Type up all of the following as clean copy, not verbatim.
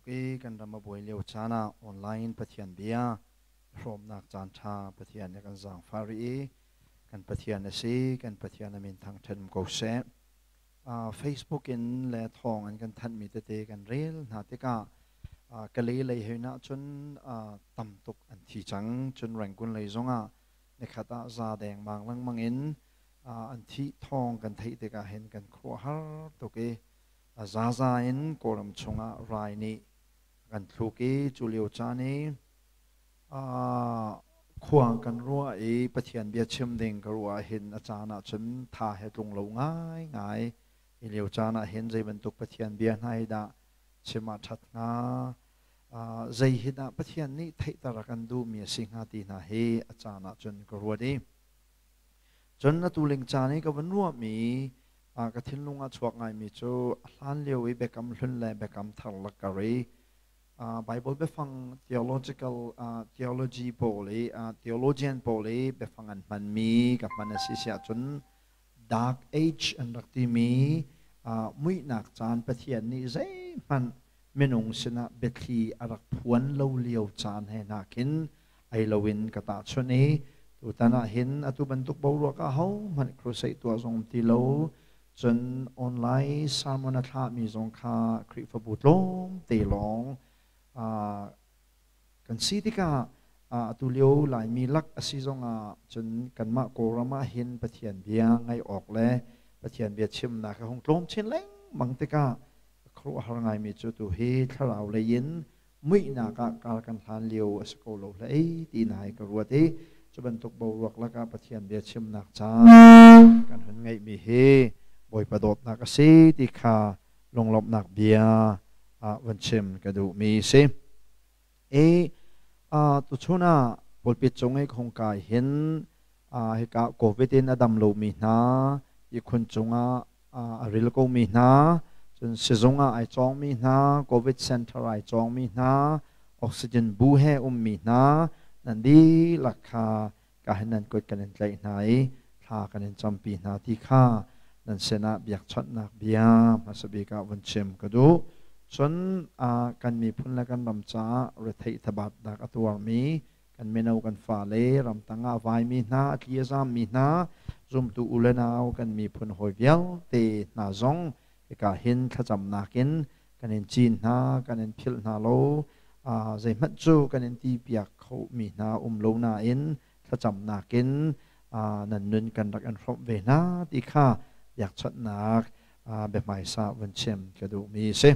tuk i kan ram a buai lio caan ah online Pathian bia hrawmnak caan ṭha Pathian nih a kan zaangfah rih i kan Pathian a si, kan Pathian a min thangṭhat um ko seh. Facebook in le thawng an kan thanhmi tete kan rel hna tikah Kalay lei hei na cun tam tuk an thi cang. Cun Rangoon lei zongah nikhat ah za dengmang lengmang in an thih thawng kan theih tikah hin kan khuaruahhar tuk i a zaza in Kawlram chungah rai nih a kan thluk i cu lio caan i khua kan ruah i Pathian bia chim ding ka ruah ah hin a caan ah cun tha he tlung lo ngaingai. Hi lio caan ah hin zei bantuk Pathian bia hna hi dah chim ah ṭhat hnga, zei hi dah Pathian nih theihter a kan duhmi a si hnga ti hna hi a caan ah cun ka ruat i cun atu ling caan i ka van ruahmi ka thinlung ah chuak ngaimi cu a hlan lio i Biakam Hlun le Biakam Thar lakar i Bible biafang theological theology pawl i theologian pawl i biafang an hmanmi ka hman a si siah cun Dark Age an rak timi muihnak caan, Pathian nih zeihmanh minung sinah biathli a rak phuan lo lio caan he hna khin ei loin ka tahchunh i tutan ah hin atu bantuk boruak ah hohmanh crusade tuah zong ti lo cun online sermon a thlahmi zong kha Khrihfabu tlawmte lawng kan si tikah atu lio Laimi lak a si zongah cun kanmah Kawlram ah hin Pathian bia ngaih awk le Pathian bia chimnak a hung tlawm chin lengmang tikah khuaruahhar ngaimi cu tu hi thlarau lei in muihnak ah kar kan hlan lio a si ko lo hlei ti hna hi ka ruat i cu bantuk boruak lakah Pathian bia chimnak caan kan hun ngeihmi hi Bawipa dawtnak a si ti kha lunglawmhnak bia ah van chim ka duhmi si. I tuchun ah pulpit cung i ka hung kai hin hika COVID in a dam lomi hna, ihkhun cungah a ril komi hna, cun sizung ah ai cawngmi hna, COVID center ai cawngmi hna, oxygen bu he ummi hna, nan dihlak kha ka hin nan kut kan in tlaih hna i thla kan in campi hna ti kha nan sinah biakchawnhnak bia hmasa bik ah vun chim ka duh. Cun kan miphun le kan ram caah retheih thabatnak a tuarmi kan mino kan fale, ramtang ah a vaimi hna, a tli a zaammi hna, zumtu u le nau kan miphun hawi vialte hna zong hika hin thlacamnak in kan in cin hna, kan in philh hna lo. Zeihmanh cu kan in ti piak khomi hna um lo nain thlacamnak in nan nun kan rak in hrawmh ve hna ti kha biakchawnhnak biahmaisa vun chim ka duhmi a si.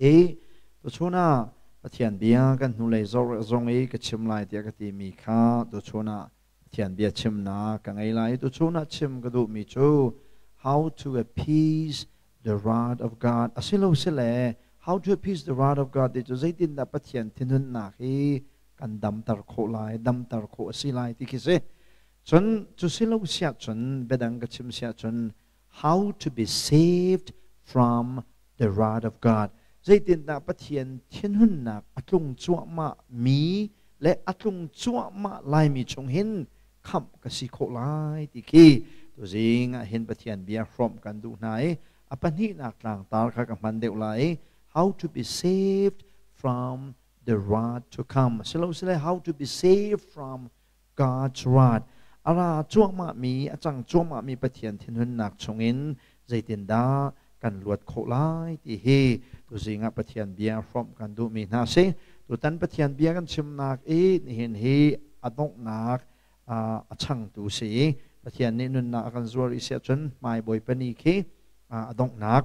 I tuchun ah Pathian bia kan hnulei zong i ka chim lai tiah ka timi kha tuchun ah Pathian bia chimnak ka ngei lai. Tuchun ah chim ka duhmi cu how to appease the wrath of God asilo sile how to appease the wrath of God ti cu zeitindah Pathian thinhunnak hi kan damter khawh lai, damter khawh a si lai ti khi si. Cun cu silo siah cun biadang ka chim siah cun how to be saved from the wrath of God. Zeitindah Pathian thinhunnak a tlung cuahmah mi le a tlung cuahmah laimi chung hin khamh ka si khawh lai ti khi tuzing ah hin Pathian bia hrawmh kan duh hna i a pahnihnak tlangtar kha ka hman deuh lai i how to be saved from the wrath to come. Silo sile how to be saved from God's wrath. A ra cuahmahmi, a cang cuahmahmi Pathian thinhunnak chungin zeitindah kan luat khawh lai ti hi tuzing ah Pathian bia hrawmh kan duhmi hna a si. Tutan Pathian bia kan chimnak i nihin hi a donghnak a changtu si i Pathian nih nunnak a kan zuar i siah cun hmai Bawipa ni khi a donghnak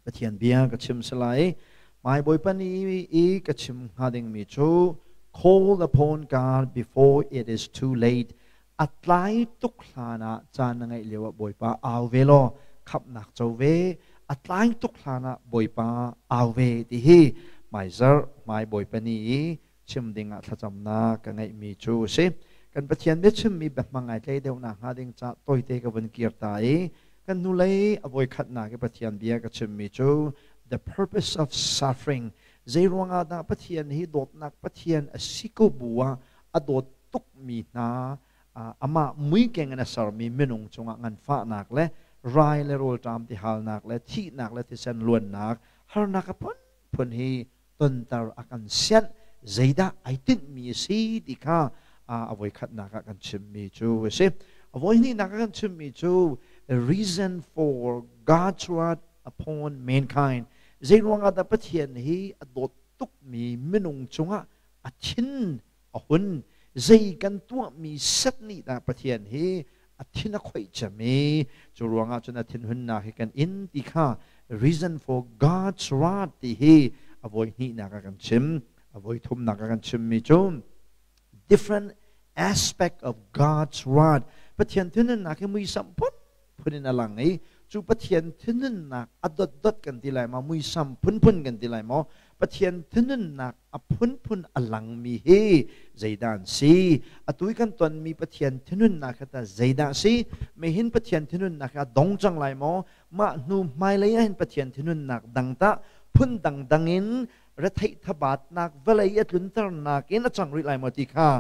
Pathian bia ka chim si lai. Hmai Bawipa ni i ka chim hnga dingmi cu call upon God before it is too late. A tlai tuk hlan ah caan na ngeih lio ah Bawipa au ve law khamhnak co ve. A tlai tuk hlan ah Bawipa au ve ti hi hmaizarh hmai Bawipa ni i chim ding ah thlacamnak ka ngeihmi cu a si. Kan Pathian biachimmi biahmang ai tlei deuhnak hnga ding ca tawite ka vun kir ta i kan hnulei a voikhatnak i Pathian bia ka chimmi cu the purpose of suffering, zei ruangah dah Pathian hi dawtnak Pathian a si ko bu ah a dawt tukmi hna, amah muikeng in a sermi minung cungah nganfahnak le rai le rawlṭam tihalnak le thihnak le thisen luannak harnak a phun phun hi tonter a kan sianh, zeidah ai tinhmi a si ti kha a voikhatnak ah kan chimmi cu a si. A voihnihnak ah kan chimmi cu reason for God's wrath upon mankind. Zei ruangah dah Pathian hi a dawt tukmi minung cungah a thin a hun, zei kan tuahmi set nih dah Pathian hi a thin a khoih cem i cu ruangah cun a thinhunnak hi kan in ti kha reason for God's wrath ti hi a voi hnihnak ah kan chim. A voi thumnak ah kan chimmi cu different aspect of God's wrath. Pathian thinhunnak hi muisam phun phun in a lang i cu Pathian thinhunnak a dotdot kan ti lai maw, muisam phunphun kan ti lai maw, Pathian thinhunnak a phunphun a langmi hi zeidah an si? Atu i kan tonmi Pathian thinhunnak kha tah zeidah a si? Mehin Pathian thinhunnak hi a dong cang lai maw? Mah hnu hmailei ah hin Pathian thinhunnak dang tah phun dangdang in retheih thabatnak vawlei a tlunternak in a cang rih lai maw ti kha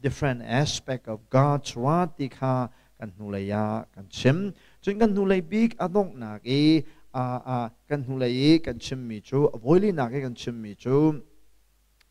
different aspect of God's wrath ti kha kan hnulei ah kan chim. Cun kan hnulei bik a donghnak i kan hnulei i kan chimmi cu, a voilinak i kan chimmi cu,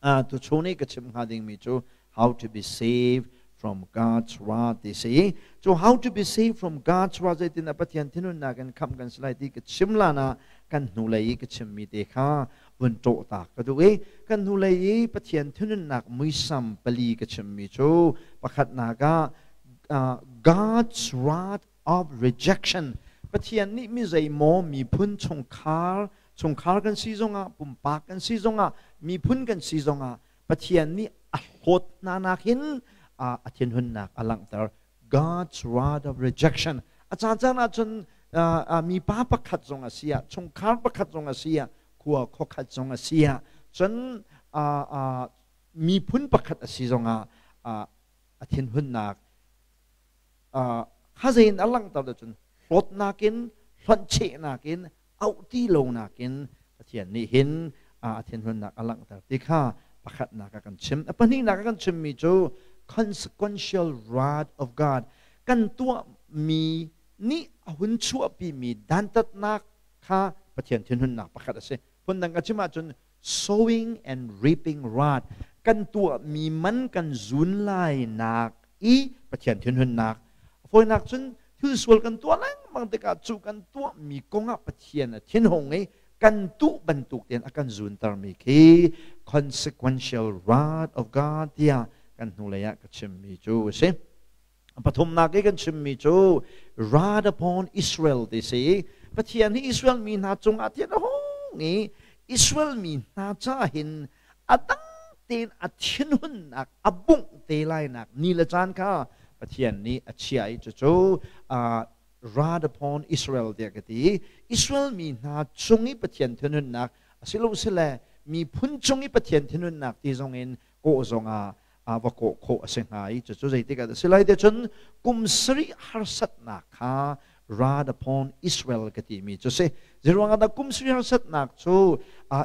tuchun i ka chim hnga dingmi cu how to be saved from God's wrath ti si. Cu how to be saved from God's wrath, zeitin a Pathian thinhunnak in khamh kan si lai ti ka chim lan ah kan hnulei i ka chimmi te kha vun ṭawh ta ka duh i kan hnulei i Pathian thinhunnak muisam pali ka chimmi cu, pakhatnak ah God's wrath of rejection. Pathian nih mi zeimaw miphun, chungkhar, chungkhar kan si zongah, pumpak kan si zongah, miphun kan si zongah Pathian nih a hlawt hna nak hin a thinhunnak a langhter, God's wrath of rejection. A caan caan ahcun mipa pakhat zong a si ah, chungkhar pakhat zong a si ah, khua khuakhat zong a si ah, cun miphun pakhat a si zongah a thinhunnak kha zei in a langhter cun hlawtnak in, hlonhchehnak in, auh ti lonak in Pathian nih hin a thinhunnak a langhter ti kha pakhatnak a kan chim. A pahnihnak a kan chimmi cu consequential wrath of God, kan tuahmi nih a hun chuahpimi dantatnak kha Pathian thinhunnak pakhat a si. Phundang ka chim ahcun sowing and reaping wrath, kan tuahmi man kan zun lai nak i Pathian thinhunnak. Fawinak cun thil sual kan tuah lengmang tikah cu kan tuahmi kongah Pathian a thinhung i kan tuh bantuk tein a kan zuntermi khi consequential wrath of God tiah kan hnulei ah ka chimmi cu a si. Pathumnak i kan chimmi cu wrath upon Israel ti si. Pathian hi Israel mi hna cungah thian a hung i Israel mi hna ca hin a dang tein a thinhunnak a bungh te lainak ni le caan kha Pathian nih a chiah i cucu wrath upon Israel tiah ka ti. Israel mi hna cung i Pathian thinhunnak asilosile miphun cung i Pathian thinhunnak ti zong in kawh zongah va kawh khawh a si hnga i cucu zeitik ah a si lai ti cun kum sarih harsatnak kha wrath upon Israel ka timi cu si. Zeiruang ah dah kum sarih harsatnak cu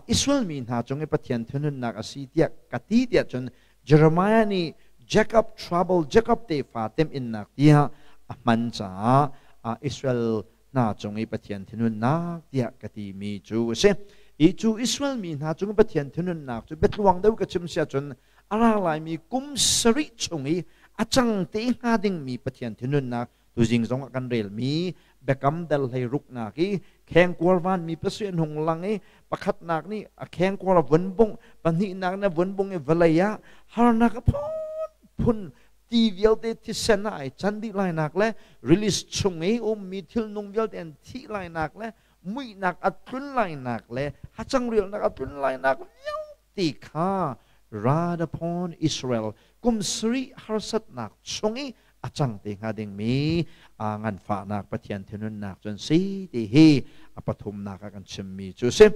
Israel mi hna cung i Pathian thinhunnak a si tiah ka ti tiah cun Jeremiah nih Jacob trouble, Jacob tefa temhinnak tiah a hman caah Israel hna cung i Pathian thinhunnak tiah ka timi cu a si. I cu Israel mi hna cung i Pathian thinhunnak cu biatluang deuh ka chim si ahcun a ra laimi kum sarih chung i a cang te hnga dingmi Pathian thinhunnak, tuzing zong ah kan relmi Biakam dal hlei ruknak i khengkuar vanmi pasarih an hung lang i pakhatnak nih a khengkuar a vun bungh, pahnihnak nih a vun bungh i vawlei ah harnak a phunphun, ti vialte thisen ah ai can dih lainak le release chung i ummi thilnung vialte an thih lainak le muihnak a tlun lainak le hacang rialnak a tlun lainak vialte kha wrath upon Israel, kum sarih harsatnak chung i a cang te hnga dingmi nganfahnak Pathian thinhunnak cu an si ti hi a pathumnak ah kan chimmi cu a si.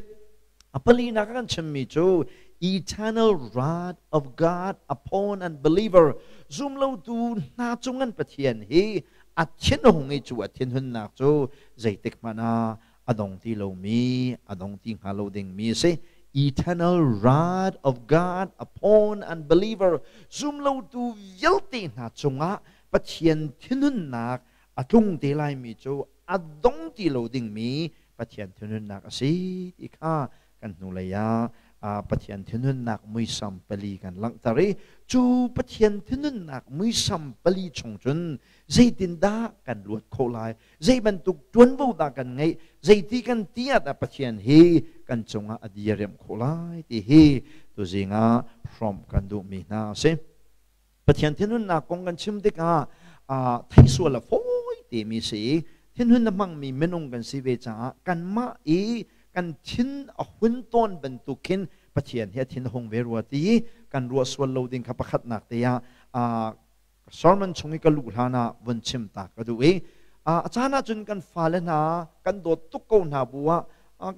A palinak ah kan chimmi cu eternal wrath of God upon unbeliever, zumlotu hna cung an Pathian hi a thinhung i cu a thinhunnak cu zeitik hmanh ah a dong ti lomi, a dong ti hnga lo dingmi a si. Eternal wrath of God upon unbeliever, zumlotu vialte hna cungah Pathian thinhunnak a tlung te laimi cu a dong ti lo dingmi Pathian thinhunnak a si ti kha Kan hnulei ah Pathian thinhunnak muisam pali kan langhter i cu Pathian thinhunnak muisam pali chung cun zeitindah kan luat khawh lai, zei bantuk ṭuanvo dah kan ngeih, zeiti kan ti ah dah Pathian hi kan cungah a diriamh khawh lai ti hi tuzing ah hrawmh kan duhmi hna a si. Pathian thinhunnak kong kan chim tikah theih sual a fawi timi si. Thinhun a hmangmi minung kan si ve caah kanmah i kan thin a hun tawn bantuk khin Pathian hi a thin a hung ve rua ti kan ruah sual lo ding kha pakhatnak te ah sermon chung i ka luh hlan ah vun chim ta ka duh i a caan ahcun kan fale hna kan dawt tuk ko hna bu ah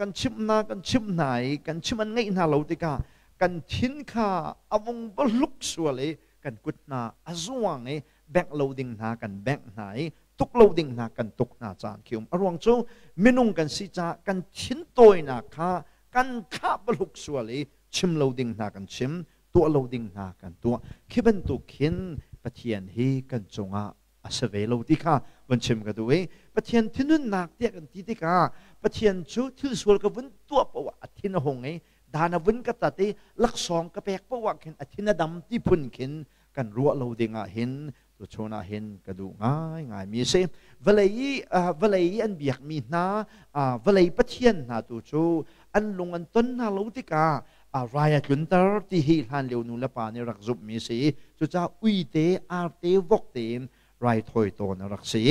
kan chimh hna kan chimh hna i kan chim an ngaih hna lo tikah kan thin kha a vung bahluk sual i kan kut hna a zuang i bengh lo ding hna kan bengh hna i tuk lo ding hna kan tuk hna caan khi um. A ruang cu minung kan si caah kan thin tawinak kha kan thlah bahluk sual i chim lo ding hna kan chim, tuah lo ding hna kan tuah. Khi bantuk khin Pathian hi kan cungah a si ve lo ti kha vun chim ka duh i Pathian thinhunnak tiah kan ti tikah Pathian cu thil sual ka vun tuah paoh ah a thin a hung i dan a vun ka tat i laksawng ka pek paoh ah khin a thin a dam ti phun khin kan ruah lo ding ah hin tuchun ah hin ka duh ngaingai mi a si. Vawlei i vawlei i an biakmi hna vawlei pathian hna tu cu an lung an ton hna lo tikah rai a tlunter ti hi hlan lio nu le pa nih rak zumhmi a si. Cucaah uite, arte, vok tein raithawi tawn a rak si.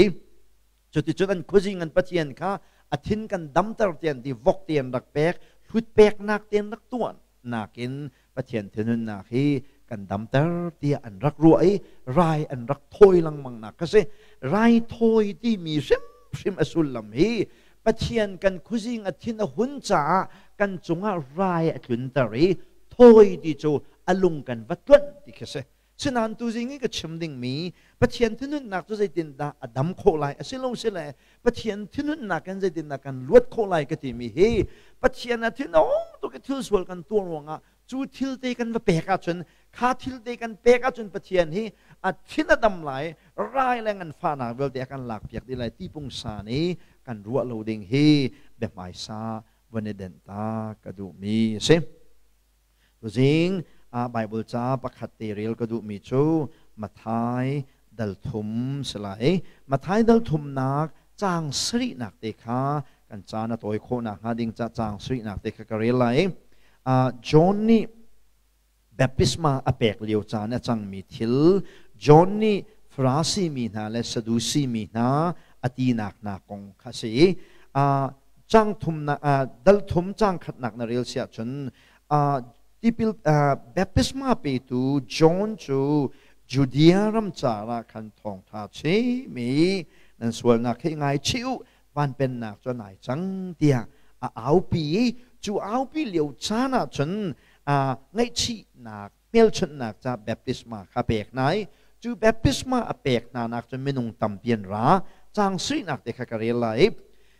Cuticun an khuazing an pathian kha a thin kan damter tian ti vok te an rak pek, hlut peknak te an rak tuah nakin Pathian thinhunnak hi kan damter tiah an rak ruah i rai an rak thawi lengmang nak kha si. Rai thawi timi hrimhrim a sullam hi Pathian kan khuazing a thin a hun caah kan cungah rai a tlunter i thawi ti cu a lung kan va tluanh ti khi si. Sinain tuzing i ka chim dingmi Pathian thinhunnak cu zeitindah a dam khawh lai asilo sile Pathian thinhunnak in zeitindah kan luat khawh lai ka timi hi Pathian a thin a hung tuk i thil sual kan tuah ruangah cu thil te kan va pek ahcun, kha thil te kan pek ahcun Pathian hi a thin a dam lai, rai le nganfahnak vialte a kan lakpiak dih lai ti pungsan i kan ruah lo ding hi biahmaisa von i denh ta ka duhmi a si. Tuzing ah Bible ca pakhat te rel ka duhmi cu Matthai dal thum si lai. Matthai dal thumnak caang sarihnak te kha kan caan a tawi khawh nakhnga ding ca caang sarihnak te kha ka rel lai. John nih baptisma a pek lio caan a cangmi thil, John nih Farasi mi hna le Sadusi mi hna a tinak hna kong kha si. Cang thumnak dal thum cang khatnak na rel siah cun tipil baptisma petu John cu Judea ram car ah khan thawngtha chim i nan sualnak hi ngaichih u, van pennak cu a nai cang tiah a aupi i cu aupi lio caan ah cun ngaihchihnak hmelchunhnak ca baptisma kha pek hna i cu baptisma a pek hna nak cun minung tampi an ra. Cang suinak te kha ka rel lai.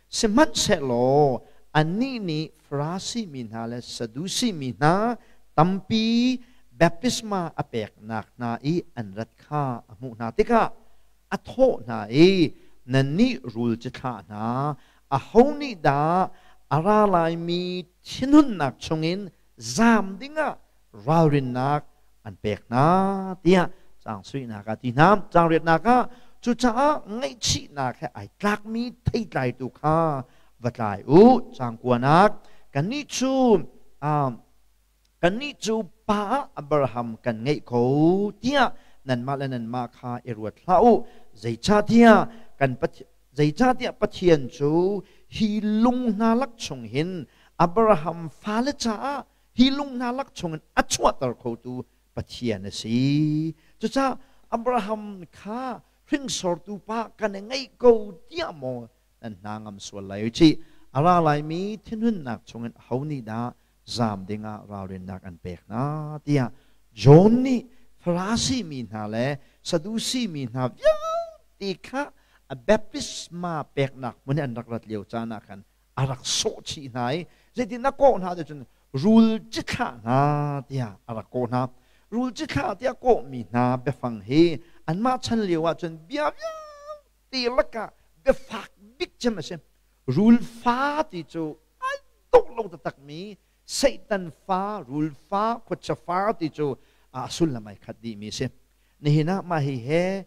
Sihmanhsehlaw annih nih Farasi mi hna le Sadusi mi hna tampi baptisma a peknak hna i an rat kha a hmuh hna tikah a thawh hna i, nannih rul cithlah hna, aho nih dah a ra laimi thinhunnak chungin zaam dingah ralrinnak an pek hna tiah caang suihnak ah ti hna. Caang riatnak ah, cucaah ngaihchihnak he ai tlakmi theitlai tu kha va tlai u. Caang kuanak, kannih cu pa Abraham kan ngeih ko tiah nanmah le nanmah kha i ruat hlah u, zeicahtiah kan zeicahtiah Pathian cu hi lung hna lak chung hin Abraham fale caah hi lung hna lak chungin a chuahter khotu Pathian a si. Cucaah Abraham kha hringsortu pa kan i ngeih ko tiah maw nan hna ngam sual lai cih. A ra laimi thinhunnak chungin aho nih dah zaam dingah ralrinnak an pek hna tiah John nih Farasi mi hna le Sadusi mi hna vialte kha a baptisma peknak hmun i an rak rat lio caan ah khan a rak sawh chih hna i zeitin a kawh hna ti cun rul cithlah hna tiah a rak kawh hna. Rul cithlah tiah kawhmi hna biafang hi anmah chan lio ah cun bia vialte lakah biafak bik cem a si. Rul fa ti cu ai dawh lo taktakmi. Satan fa, rul fa, khuachia fa ti cu a sullam ai khat dihmi a si. Nihin ah mah hi he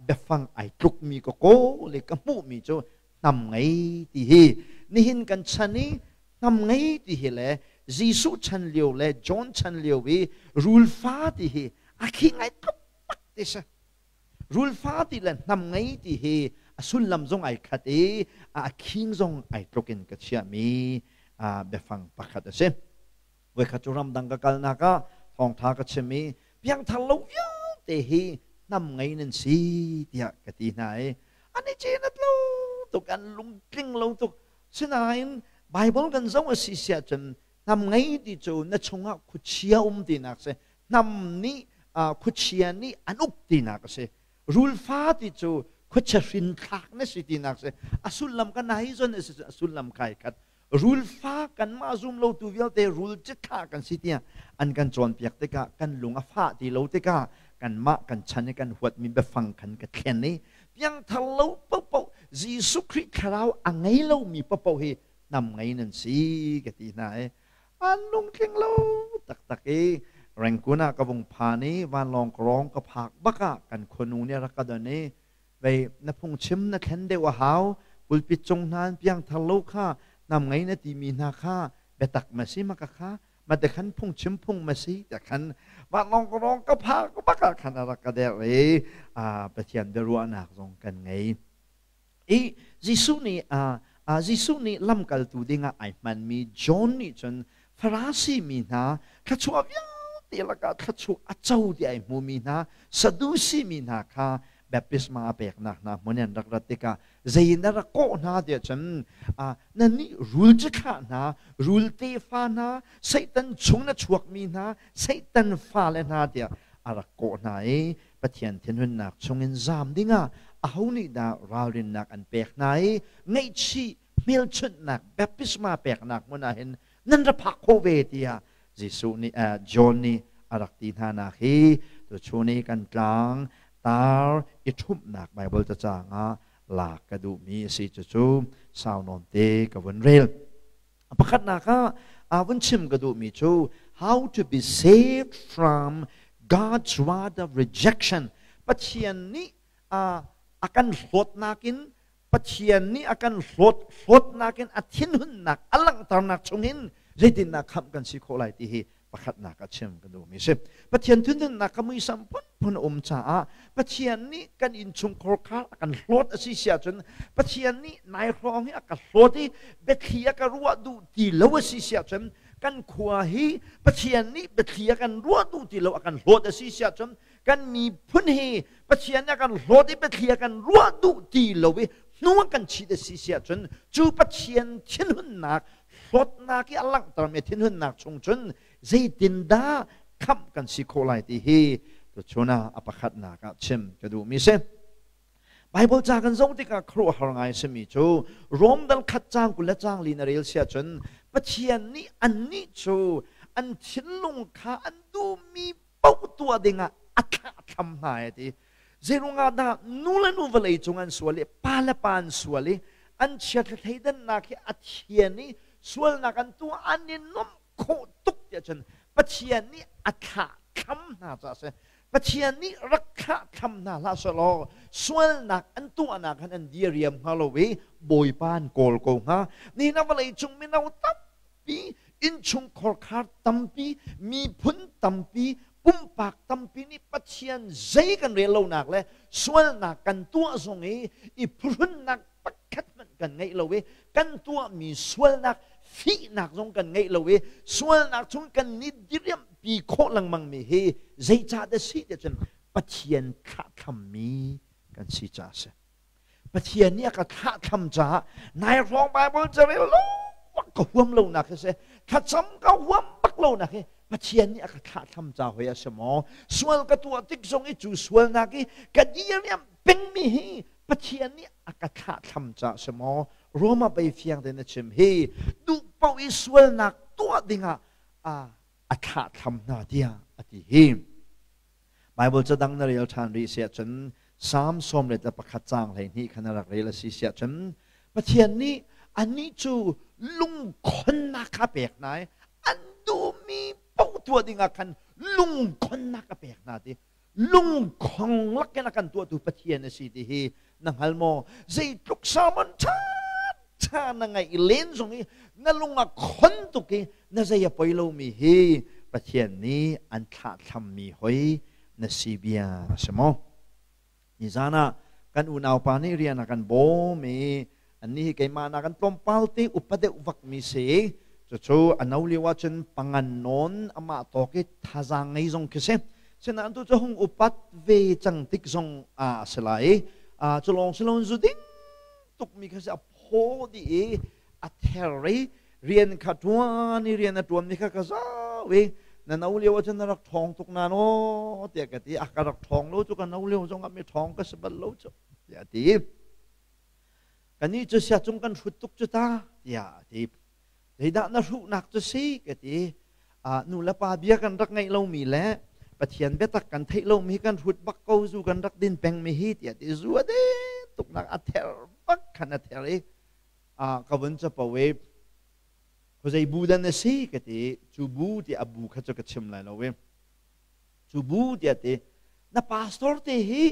biafang ai tlukmi ka kawl i ka hmuhmi cu hnam ngei ti hi nihin kan chan i hnam ngei ti hi le Jesuh chan lio le John chan lio i rul fa ti hi a khi ngai tluk tak ti si. Rul fa ti le hnam ngei ti hi a sullam zong ai khat i a khing zong ai tluk in ka chiahmi biafang pakhat a si. Voikhat cu ramdang ka kalnak ah thawngtha ka chim i piangthar lo vialte hi hnam ngei nan si tiah ka ti hna i an i cenat lo tuk, an lungtling lo tuk. Sinain Bible kan zoh a si siah cun hnam ngei ti cu na chungah khuachia um tinak si. Hnam nih khuachia nih an uk tinak a si. Rulfa ti cu khuachia hrinthlak na si tinak si. A sullam ka nai zon a si a sullam kai khat. Rulfa kanmah zum lotu vialte rul cithlah kan si tiah an kan cawnpiak tikah kan lung a fah ti lo tikah kanmah kan chan i kan huatmi biafang khan ka thlen i piangthar lo paohpaoh Jesuh Khrih thlarau a ngei lomi paohpaoh hi hnam ngei nan si ka ti hna i an lungtling lo taktak i Rangoon ah ka vung phan i vanlawng ka rawng ka phak bak ah kan khuanu nih a rak ka don i vei na phungchim na thlen deuh a hau pulpit cung hna an piangthar lo kha nam ngei na timi hna kha biatak ma si ma ka kha ma te khan phungchim phung ma si te khan vanlawng ka rong ka phak bak ah khan a rak ka der i Pathian biaruahnak zong kan ngei i Jesuh nih Jesuh nih lamkaltu dingah ai hmanmi John nih cun Farasi mi hna thluachuah vialte lakah thluachuah a co ti ai hmumi hna Sadusi mi hna kha baptisma a peknak hna hmun an rak rat tikah zei na rak kawh hna tiah cun nannih rul cithlah hna, rul tefa hna, Satan chung na chuakmi hna, Satan fale hna tiah a rak kawh hna i Pathian thinhunnak chungin zam dingah aho nih dah ralrinnak an pek hna i ngaihchih hmelchunhnak baptisma peknak hmun ah hin nan ra phak khawh ve tiah Jesuh nih John nih a rak ti hna nak hi tuchun i kan tlang tar i ṭhumhnak Baibal cacang ah lak ka duhmi a si. Cucu sau nawn te ka vun rel. Pakhatnak ah vun chim ka duhmi cu how to be saved from God's wrath of rejection. Pathian nih a kan hlawtnak in, Pathian nih a kan hlawt hlawtnak in a thinhunnak a langhternak chungin zeitindah khamh kan si khawh lai ti hi pakhatnak ah chim ka duhmi si. Pathian thinhunnak ka muisam phunphun a um caah Pathian nih kan innchungkhar kha a kan hlawt a si si ahcun, Pathian nih nai hrawng hi a ka hlawt i biathli a ka ruah duh ti lo a si si ahcun, kan khua hi Pathian nih biathli a kan ruah duh ti lo a kan hlawt a si si ahcun, kan miphun hi Pathian a kan hlawt i biathli a kan ruah duh ti lo i hnu a kan chit a si si ahcun, cu Pathian thinhunnak hlawtnak i a langhtermi thinhunnak chung cun zeitindah khamh kan si khawh lai ti hi tuchun ah a pakhatnak ah chim ka duhmi si. Bible ca kan zoh tikah khuaruahhar ngai simi cu Rom dal khat caang 20 le caang li na rel sia cun Pathian nih annih cu an thinlung kha an duhmi paoh tuah dingah a thlahthlam hna e ti. Zeirungah dah nu le nu vawlei cung an sual i pa le pa an sual i an chiathla thleidannak hi a thian i sualnak an tuah an i nuamh khawh tuk tiah cun Pathian nih a thlahthlam hna caah si. Pathian nih rak thlahthlam hna hlah selaw sualnak an tuahnak han an diriam hnga lo i Bawipa an kawl ko hnga. Nihin ah vawlei cung mino tampi, innchungkhar khar tampi, miphun tampi, pumpak tampi nih Pathian zei kan rel lonak le sualnak kan tuah zong i i phuhrunnak pakhat hmanh kan ngeih lo i kan tuahmi sualnak fihnak zong kan ngeih lo i sualnak chung kan ni diriamhpi khawh lengmang mi hi zeicah dah si tiah cun Pathian thlahthlammi kan si caah a si. Pathian nih a ka thlahthlam caah nai hrawng Bible carel lo ka huam lo nak hi si, thlacam ka huam bak lo nak hi Pathian nih a ka thlahthlam ca hoi a si maw? Sual ka tuah tik zong i cu sualnak i ka diriam pengmi hi Pathian nih a ka thlahthlam ca a si maw? Roma bei fiang tein a chim hi duh paoh i sualnak tuah dingah a thlahthlam hna tiah a ti hi. Bible ca dang na rel ṭhan rih si ahcun Psalm 121 caang 12 kha na rak rel a si si ahcun Pathian nih anih cu lungkhonnak kha pek hna i tuah dingah khan lungkhonnak a pek hna ti. Lungkhong lakin a kan tuahtu Pathian a si ti hi na hngal maw? Zeitluk sermon ṭha ṭha na ngaih len zong i na lung a khon tuk i na zei a poi lomi hi Pathian nih an thlahthlammi hoi na si bia a si maw? Nizan ah kan unaupa nih rian a kan bawm i annih hi keimah nakin tlawmpal te upa deuh vakmi si. Cucu a no lio ahcun pangan nawn amah tawk i thazaang ngei zong khi si. Sinain tu cu hung upat ve cang tik zong ah a si lai. Cu lawng si loin zu ding tukmi kha si, a phaw dih i a ther i rian kha ṭuan i rian a ṭuanmi kha ka zau i, na no lio ahcun na rak ṭhawng tuk nain aw tiah ka ti. A ka rak ṭhawng lo cu, ka no lio zongah mi ṭhawng ka si bal lo cu tiah a ti. Kannih cu siacung kan hrut tuk cu ta tiah a ti. Zeidah na hruhnak cu si ka ti. Nu le pa bia kan rak ngaih lomi le Pathian biatak kan theih lomi kan hrut bak ko, zu kan rak din pengmi hi tiah ti. Zu a din tuknak a ther bak khan a ther i ka vun capo i, khuazei bu dan a si ka ti. Cu bu ti a bu kha cu ka chim lai lo i, cu bu tiah ti, na pastor te hi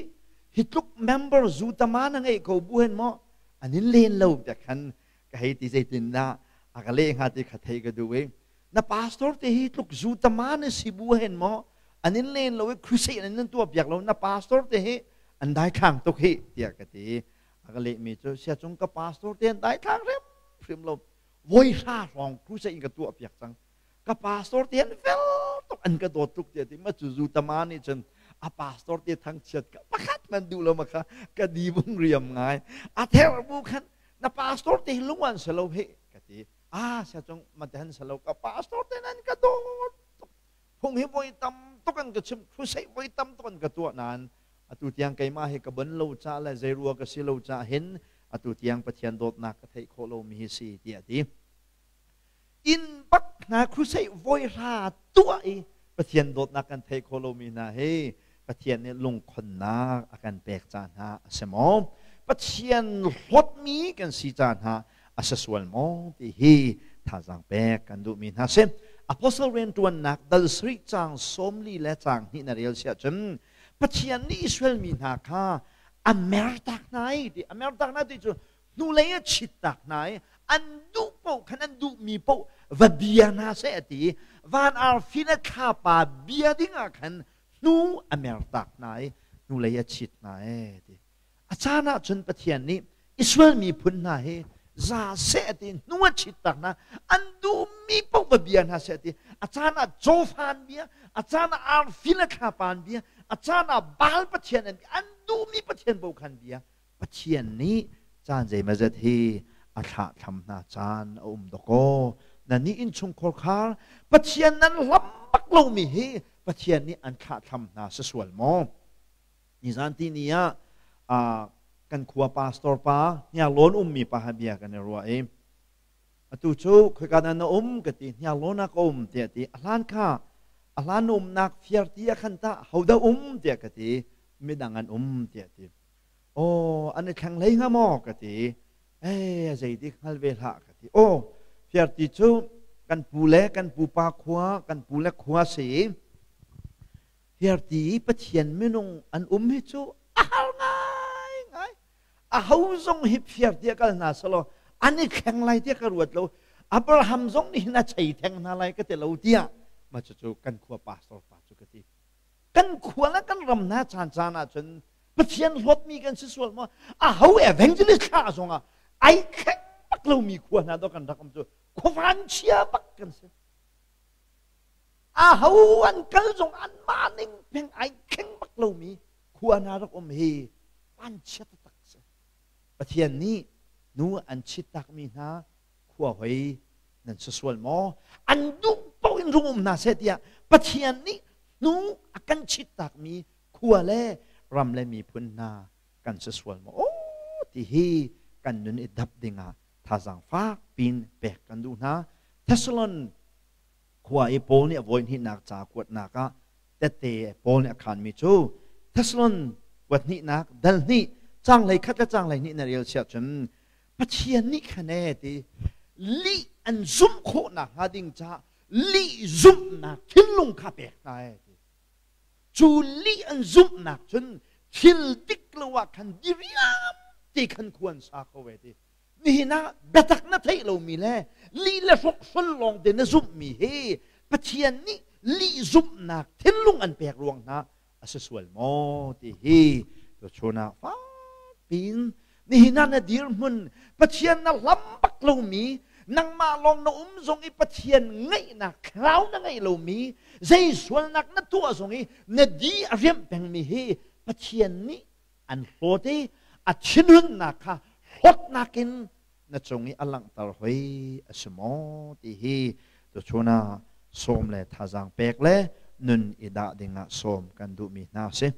hi tluk member zu tama na ngeih ko bu hen maw an in len lo tiah khan ka hei ti. Zeitin dah a ka leh hnga ti kha thei ka duh i, na pastor te hi tluk zu tama na si bu hen maw an in len lo i crusade an in tuah piak lo, na pastor te hi an dai thlang tuk hi tiah ka ti. A ka lehmi cu, sia cung ka pastor te an dai thlang hrim hrim lo, voi hra hrawng crusade in ka tuah piak cang, ka pastor te an fel tuk, an ka dawt tuk tiah ti. Ma cu zu tama nih cun a pastor te thangchiat ka pakhat man duh lo ma kha ka di bung riam ngai a ther bu khan, na pastor te lung an selo he ka ti. A sia cung ma te han selo, ka pastor te nan ka dawt tuk, phung hi voi tam tuk an ka chim, crusade voi tam tuk an ka tuah nain atu tiang keimah hi ka bon lo ca le zeirua ka si lo ca hin atu tiang Pathian dawtnak ka theih khawh lomi hi si tiah ti. Inn bak hna crusade voi hra tuah i Pathian dawtnak kan theih khawh lomi hna hi Pathian nih lungkhonnak a kan pek ca hna a si maw? Pathian hlawtmi kan si ca hna a si sual maw ti hi thazaang pek kan duhmi hna si. Apostle rianṭuannak dal sarih caang 40 le caang 2 na rel siah cun Pathian nih Israel mi hna kha a mertak hna i ti, a mertak hna ti cu hnulei a chittak hna i an duh paoh khan, an duhmi paoh va bia hna seh a ti i van arfi le thlapa bia ding ah khan hnu a mertak hna i hnulei a chit hna e ti. A caan ah cun Pathian nih Israel miphun hna hi za seh ti hnu a chittak hna, an duhmi paoh va bia hna seh ti. A caan ah cawfan bia, a caan ah arfi le thlapan bia, a caan ah Baal pathian an bia, an duhmi pathian paoh khan bia. Pathian nih caan zeimazet hi a thlahthlam hna caan a um dawkaw. Na nih innchungkhar khar Pathian nan hlam bak lomi hi Pathian nih an thlahthlam hna si sual maw? Nizan ti ni ah kan khua pastor pa Hniarlawn ummi pa ha bia kan i ruah i, atu cu khoika dah na um ka ti. Hniarlawn ah ka um tiah ti. A hlan kha, a hlan na umnak Fiarti ah khan tah hodah um tiah ka ti. Midang an um tiah ti. Aw, an i thleng hlei hnga maw ka ti. Eh, zei dik hngal ve hlah ka ti. Aw, Fiarti cu kan pu le kan pupa khua, kan pu le khua si. Fiarti i Pathian minung an um hi cu a har ngai ngai. A ho zong hi Fiarti a kal hna selaw an i thleng lai tiah ka ruat lo. Abraham zong nih hin a chei theng hna lai ka ti lo tiah mah cucu kan khua pastor pa cu ka ti. Kan khua le kan ram hna caan caan ahcun Pathian hlawtmi kan si sual maw? A ho evangelist thlah zongah ai thleng bak lomi khua hna do kan rak um cu khuavan chia bak kan si. A ho an kal zong an mah ning peng ai thleng bak lomi khua hna rak um hi vanchia taktak si. Pathian nih nu an chit takmi hna khua hoi nan si sual maw? An duh paoh in rung um hna seh tiah Pathian nih hnu a kan chit takmi khua le ram le miphun hna kan si sual maw? Aw ti hi kan nun i dap dingah thazaang fak pin pek kan duh hna. Thessalon khua i Paul nih a voi hnihnak ca kuatnak ah tette Paul nih a khanmi cu Thessalon kuat hnihnak dal hnih caang 11 le caang 12 na rel siah cun, Pathian nih khan e ti lih an zumh khawh nakhnga ding caah Lih zumhnak thinlung kha pek hna e ti. Cu lih an zumhnak cun thil dik lo ah khan diriam te khan khua an sa kho ve ti. Nihin ah biatak na theih lomi le lih le hrokhrol lawng te na zumhmi hi Pathian nih lih zumhnak thinlung an pek ruang hna a si sual maw ti hi tuchun ah fakpiin nihin ah na dirhmun Pathian na hlam bak lomi, nangmah lawng na um zong i Pathian ngaihnak thlarau na ngeih lomi, zei sualnak na tuah zong i na di a riamh pengmi hi Pathian nih an hlawt i a thinhunnak kha hlawtnak in na cung i a langhter hoi a si maw ti hi tuchun ah sawm le thazaang pek le nun i dah dingah sawm kan duhmi hna a si.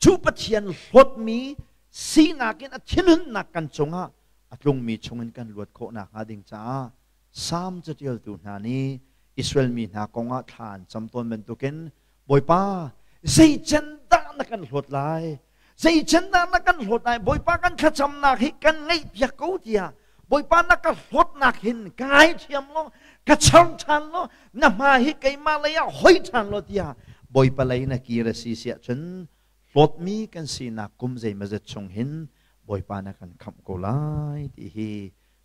Cu Pathian hlawtmi sinak in a thinhunnak kan cungah a tlungmi chungin kan luat khawh nakhnga ding caah Salm caṭialtu hna nih Israel mi hna kongah thla an cam tawn bantukin, Bawipa, zeicen dah na kan hlawt lai? Zeicen dah na kan hlawt lai? Bawipa, kan thlacamnak hi kan ngaihpiak ko tiah Bawipa, na ka hlawtnak hin ka ngaithiam law, ka char ṭhan law, na hma hi keimah lei ah hoi ṭhan law tiah Bawipa lei na kir a si siah cun hlawtmi kan sinak kum zeimazet chung hin Bawipa na kan khamh ko lai ti hi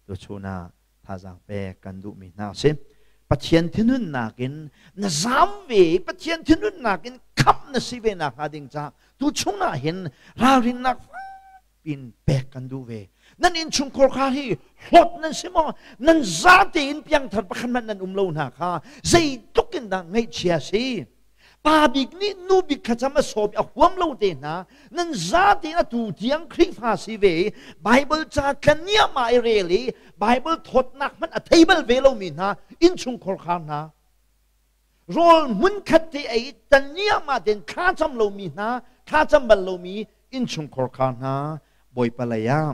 tuchun ah thazaang pek kan duhmi hna a si. Pathian thinhunnak in na zam ve, Pathian thinhunnak in khamh na si ve nakhnga ding caah tu chungah hin ralrinnak pin pek kan duh ve. Nan innchungkhar kha hi hlawt nan si maw? Nan zate in piangthar pakhat hmanh nan um lo hna kha zeitluk in dah ngaihchia si? Pa bik nih nu bik kha cam a sawm a huam lo te hna. Nan zate in atu tiang Khrihfa si ve i Bible ca tlaniam ah i rel i Bible thawtnak hmanh a thei bal ve lomi hna innchungkhar khar hna, rawl hmunkhat te ei taniam ah ten thla cam lomi hna, thla cam bal lomi innchungkhar khar hna, Bawipa lei ah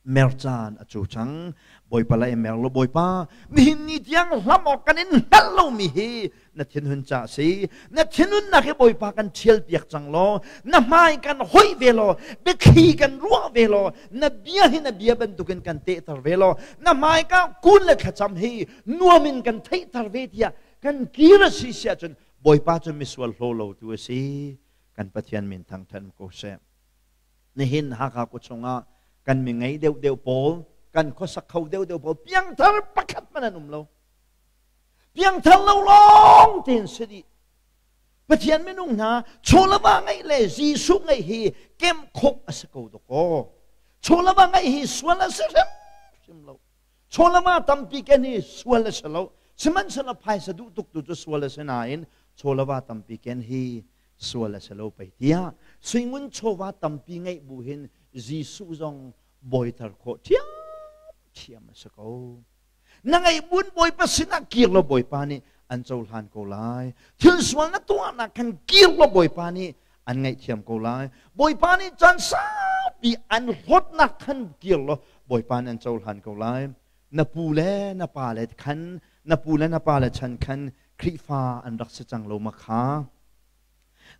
mer caan a cu cang. Bawipa lei mer lo, Bawipa, nihin ni tiang hlam awk kan in hngalh lomi hi na thinhun ca si. Na thinhunnak hi Bawipa kan ṭhial piak cang law, na hmai kan hoih ve law, biathli kan ruah ve law, na bia hi na bia bantukin kan tehter ve law, na hmai ka kun le thlacam hi nuam in kan theihter ve tiah kan kir a si siah cun Bawipa cu misual hlaw lo tu a si. Kan Pathian min thangṭhat ko seh. Nihin Hakha khua chungah kan mi ngei deuhdeuh pawl, kan khuasak kho deuhdeuh pawl piangthar pakhat hmanh an um lo. Piangthar lo lawng tein si dih. Pathian minung hna, chawlava ngeih le Jesuh ngeih hi kem khawh a si ko dawkaw. Chawlava ngeih hi sual a si hrimhrim lo. Chawlava tampi ken hi sual a si lo. Sihmanhsehlaw phaisa duh tuk tu cu sual a si nain chawlava tampi ken hi sual a si lo pei tiah suingun chawva tampi ngeih bu hin Jesuh zong bawiter khawh ṭhiamṭhiam a si ko. Na ngeih buin Bawipa sinah kir law Bawipa nih an cohlan ko lai. Thil sual na tuahnak khan kir law Bawipa nih an ngaihthiam ko lai. Bawipa nih caan saupi an hlawtnak khan kir law Bawipa nih an cohlan ko lai. Na pu le na pa le khan, na pu le na pa le chan khan Khrihfa an rak si cang lo ma kha?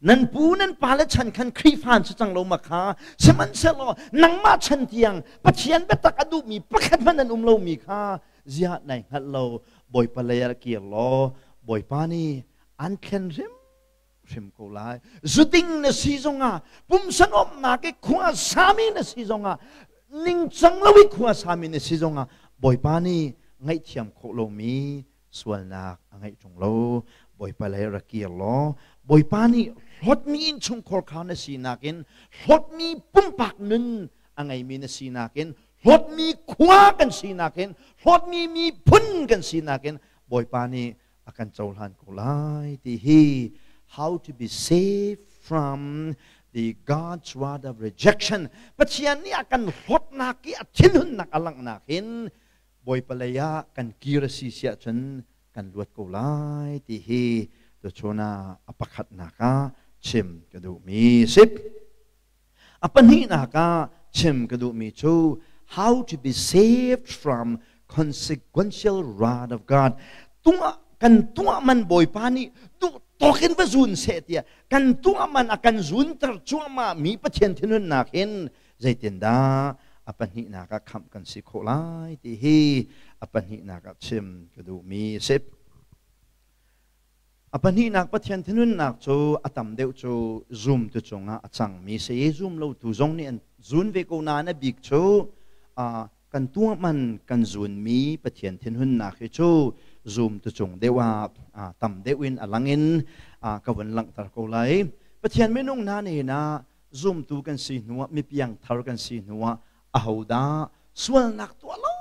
Nan pu nan pa le chan khan Khrihfa an si cang lo ma kha? Sihmanhsehlaw nangmah chan tiang Pathian biatak a duhmi pakhat hmanh an um lomi kha ziah nai hngalh lo? Bawipa lei ah kir law Bawipa nih an thlen hrimhrim ko lai. Zuding na si zongah, pumsa nuamhnak i khua sami na si zongah, ningcang lo i khua sami na si zongah Bawipa nih ngaihthiam khawh lomi sualnak a ngeih ṭung lo. Bawipa lei rak kir law Bawipa nih hlawtmi innchungkhar kha na sinak in, hlawtmi pumpak nun a ngeimi na sinak in, hlawtmi khua kan sinak in, hlawtmi miphun kan sinak in Bawipa nih a kan cohlan ko lai ti hi how to be safe from the God's word of rejection, Pathian nih a kan hlawtnak i a thinhunnak a langhnak hin Bawipa lei ah kan kir a si siah cun kan luat ko lai ti hi tuchun ah a pakhatnak ah chim ka duhmi si. A pahnihnak ah chim ka duhmi cu how to be saved from consequential wrath of God. Tuah kan tuah man Bawipa nih duh tawk in va zun seh tiah kan tuah man a kan zunter cuahmah mi Pathian thinhunnak hin zeitindah a pahnihnak ah khamh kan si khawh lai ti hi a pahnihnak ah chim ka duhmi a si. A pahnihnak Pathian thinhunnak cu a tam deuh cu zumtu cungah a cangmi si i zum lotu zong nih an zun ve ko nain a bik cu kan tuah man kan zunmi Pathian thinhunnak hi cu zumtu cung deuh ah tam deuh in a lang in ka vun langhter ko lai. Pathian minung hna nih ah zumtu kan si hnuah mipiangthar kan si hnuah ahodah sualnak tuah lo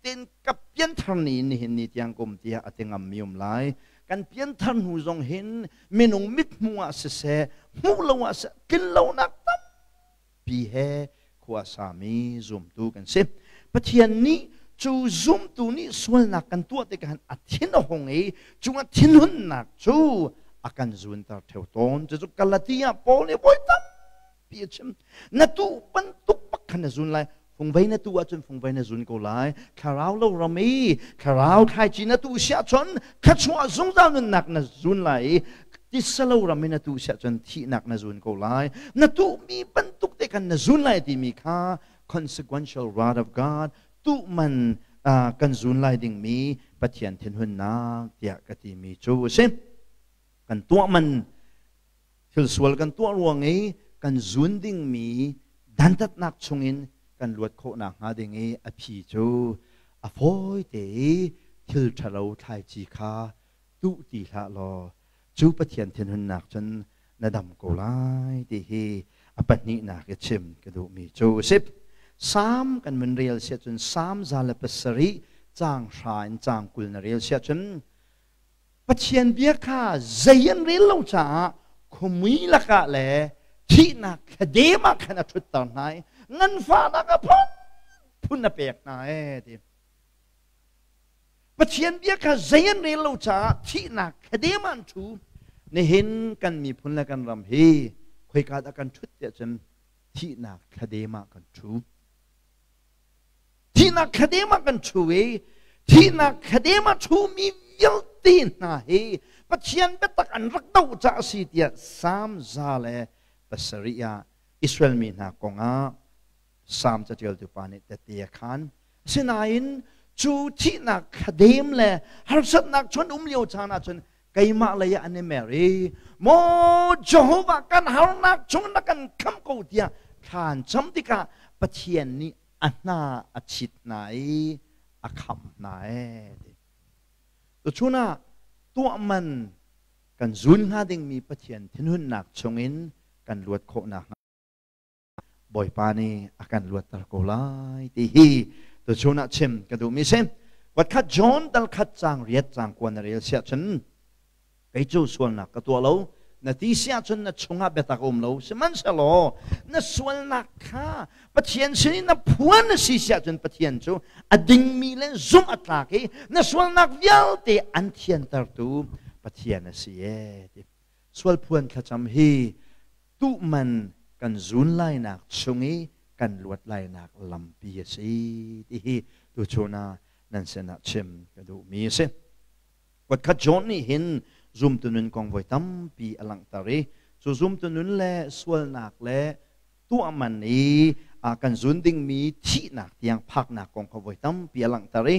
tein ka pianthar ni nihin ni tiang kum tiah a ti ngammi um lai. Kan pianthar hnu zong hin minung mithmuh ah siseh, hmuh lo ah siseh, tlin lonak tampi he khua sami zumtu kan si. Pathian nih cu zumtu nih sualnak kan tuah tikah a thin a hung i cu a thinhunnak cu a kan zunter theo tawn. Cucu Galatia Paul nih voi tampi a chim. Na tuh bantuk bak khan na zun lai. Fungvei na tu ahcun fungvei na zun ko lai. Thlarau lo ram i thlarau thlaici na tuh siah cun thluachuah zungzal nunnak na zun lai i tisa lo ram i na tuh siah cun thihnak na zun ko lai. Na tuhmi bantuk te khan na zun lai timi kha consequential word of God tuh man kan zun lai dingmi Pathian thinhunnak tiah ka timi cu a si. Kan tuah man Thil sual kan tuah ruang i kan zun dingmi dantatnak chungin kan luat khawh nakhnga ding i a phi cu a fawi te i thil ṭhalo thlaici kha tuh ti hlah law cu Pathian thinhunnak cun na dam ko lai ti hi a pahnihnak i chim ka duhmi cu a si. Salm kan vun rel siah cun Salm 107 caang 9 in caang 20 na rel siah cun Pathian bia kha zei an rel lo caah khuamui lakah le thihnak thladem ah khan a ṭhutter hna i nganfahnak a phunphun a pek hna ee ti. Pathian bia kha zei an rel lo caah thihnak thladem ah an ṭhu. Nihin kan miphun le kan ram hi khoika dah kan ṭhut tiah cun thihnak thladem ah kan ṭhu. Thihnak thladem ah kan ṭhu i thihnak thladem ah ṭhumi vialte hna hi Pathian biatak an rak doh caah a si tiah Salm 107 ah Israel mi hna kongah Salm caṭialtu pa nih tehte a khaan. Asinain cu thihnak thladem le harsatnak chun um lio caan ahcun keimah lei ah an i mer i maw Jehovah kan harnak chung na kan khamh ko tiah thla an cam tikah Pathian nih a hna a chit hna i a khamh hna ee ti. Tuchun ah tuah man kan zun hnga dingmi Pathian thinhunnak chungin kan luat khawh nakhnga Bawipa nih a kan luatter ko lai ti hi tuchun ah chim ka duhmi si. Votkhat John dal khat caang riat caang kuan na rel siah cun kei cu sualnak ka tuah lo na ti si ahcun na chungah biatak a um lo sihmanhsehlaw na sualnak kha Pathian sin in na phuan na si si ahcun Pathian cu a dingmi le zumh a tlak i na sualnak vialte an thiantertu Pathian a si ee ti sual phuan thlacam hi tuh man kan zun lainak chung i kan luat lainak lampi a si ti hi tuchun ah nan sinah chim ka duhmi a si. Votkhat John nih hin zumtu nun kong voi tampi a langhter i cu zumtu nun le sualnak le tuah man i kan zun dingmi thihnak tiang phaknak kong kha voi tampi a langhter i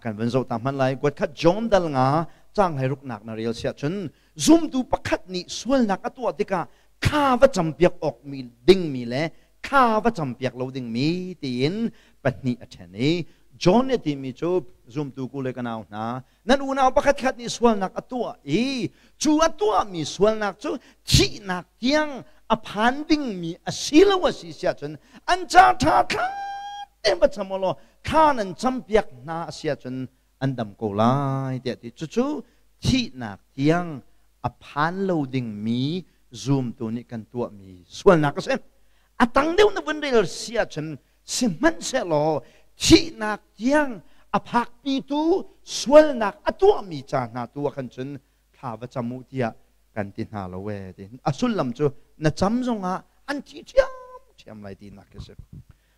kan vun zoh ta hmanh lai. Votkhat John dal nga caang hleiruknak na rel siah cun zumtu pakhat nih sualnak a tuah tikah thla va campiak awk mi dingmi le thla va campiak lo dingmi tiin pahnih a ṭhen i John nih a timi cu zumtu ku le ka nau hna nan unau pakhat khat nih sualnak a tuah i cu a tuahmi sualnak cu thihnak tiang a phan dingmi a si lo a si siah cun an ca ṭha thla tein va cam law thla nan campiak hna a si ahcun an dam ko lai tiah ti cucu thihnak tiang a phan lo dingmi zumtu nih kan tuahmi sualnak a si a tang deuh na vun rel si ahcun sihmanhsehlaw thihnak tiang a phakpitu sualnak a tuahmi ca hna tu ah khan cun thla va cam u tiah kan ti hna lo ee ti a sullam cu na cam zongah an thi ṭhiamṭhiam lai tinak khi si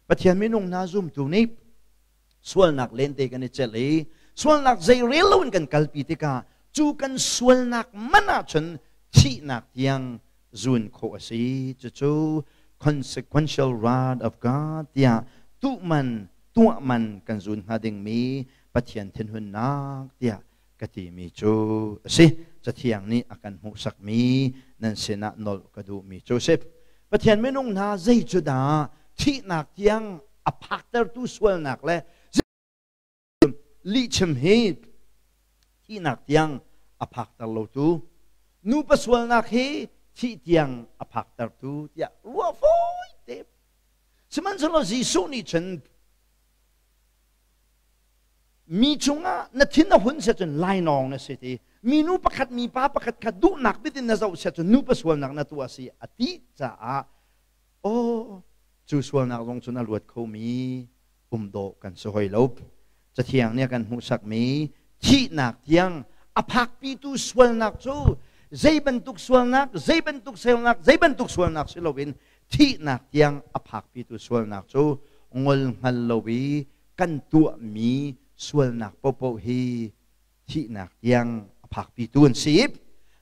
Pathian minung hna zumtu nih sualnak lente kan i celh i sualnak zei rel loin kan kalpi tikah cu kan sualnak man ahcun thihnak tiang zun khawh a si. Cucu consequential wrath of God tiah tuh man tuah man kan zun hnga dingmi Pathian thinhunnak tiah ka timi cu a si. Cathiang nih a kan hmuhsakmi nan sinah nolh ka duhmi cu a si. Pathian minung hna, zei cu dah thihnak tiang a phaktertu sualnak le lihchim hi thihnak tiang a phakter lotu, nupa sualnak hi thih tiang a phaktertu tiah ruah fawi te. Sihmanhsehlaw Jesuh nih cun mi cungah na thin a hun sia cun lainawng na si ti, minu pakhat mipa pakhat kha duhnak bit in na zoh sia cun nupa sualnak na tuah si a ti caah, aw, cu sualnak zong cun a luat khomi um dawh kan si hoi lo. Cathiang nih a kan hmuhsakmi thihnak tiang a phakpitu sualnak cu zei bantuk sualnak, zei bantuk sualnak, zei bantuk sualnak si loin thihnak tiang a phakpitu sualnak cu ngol hngal lo i kan tuahmi sualnak paohpaoh hi thihnak tiang a phakpitu an si.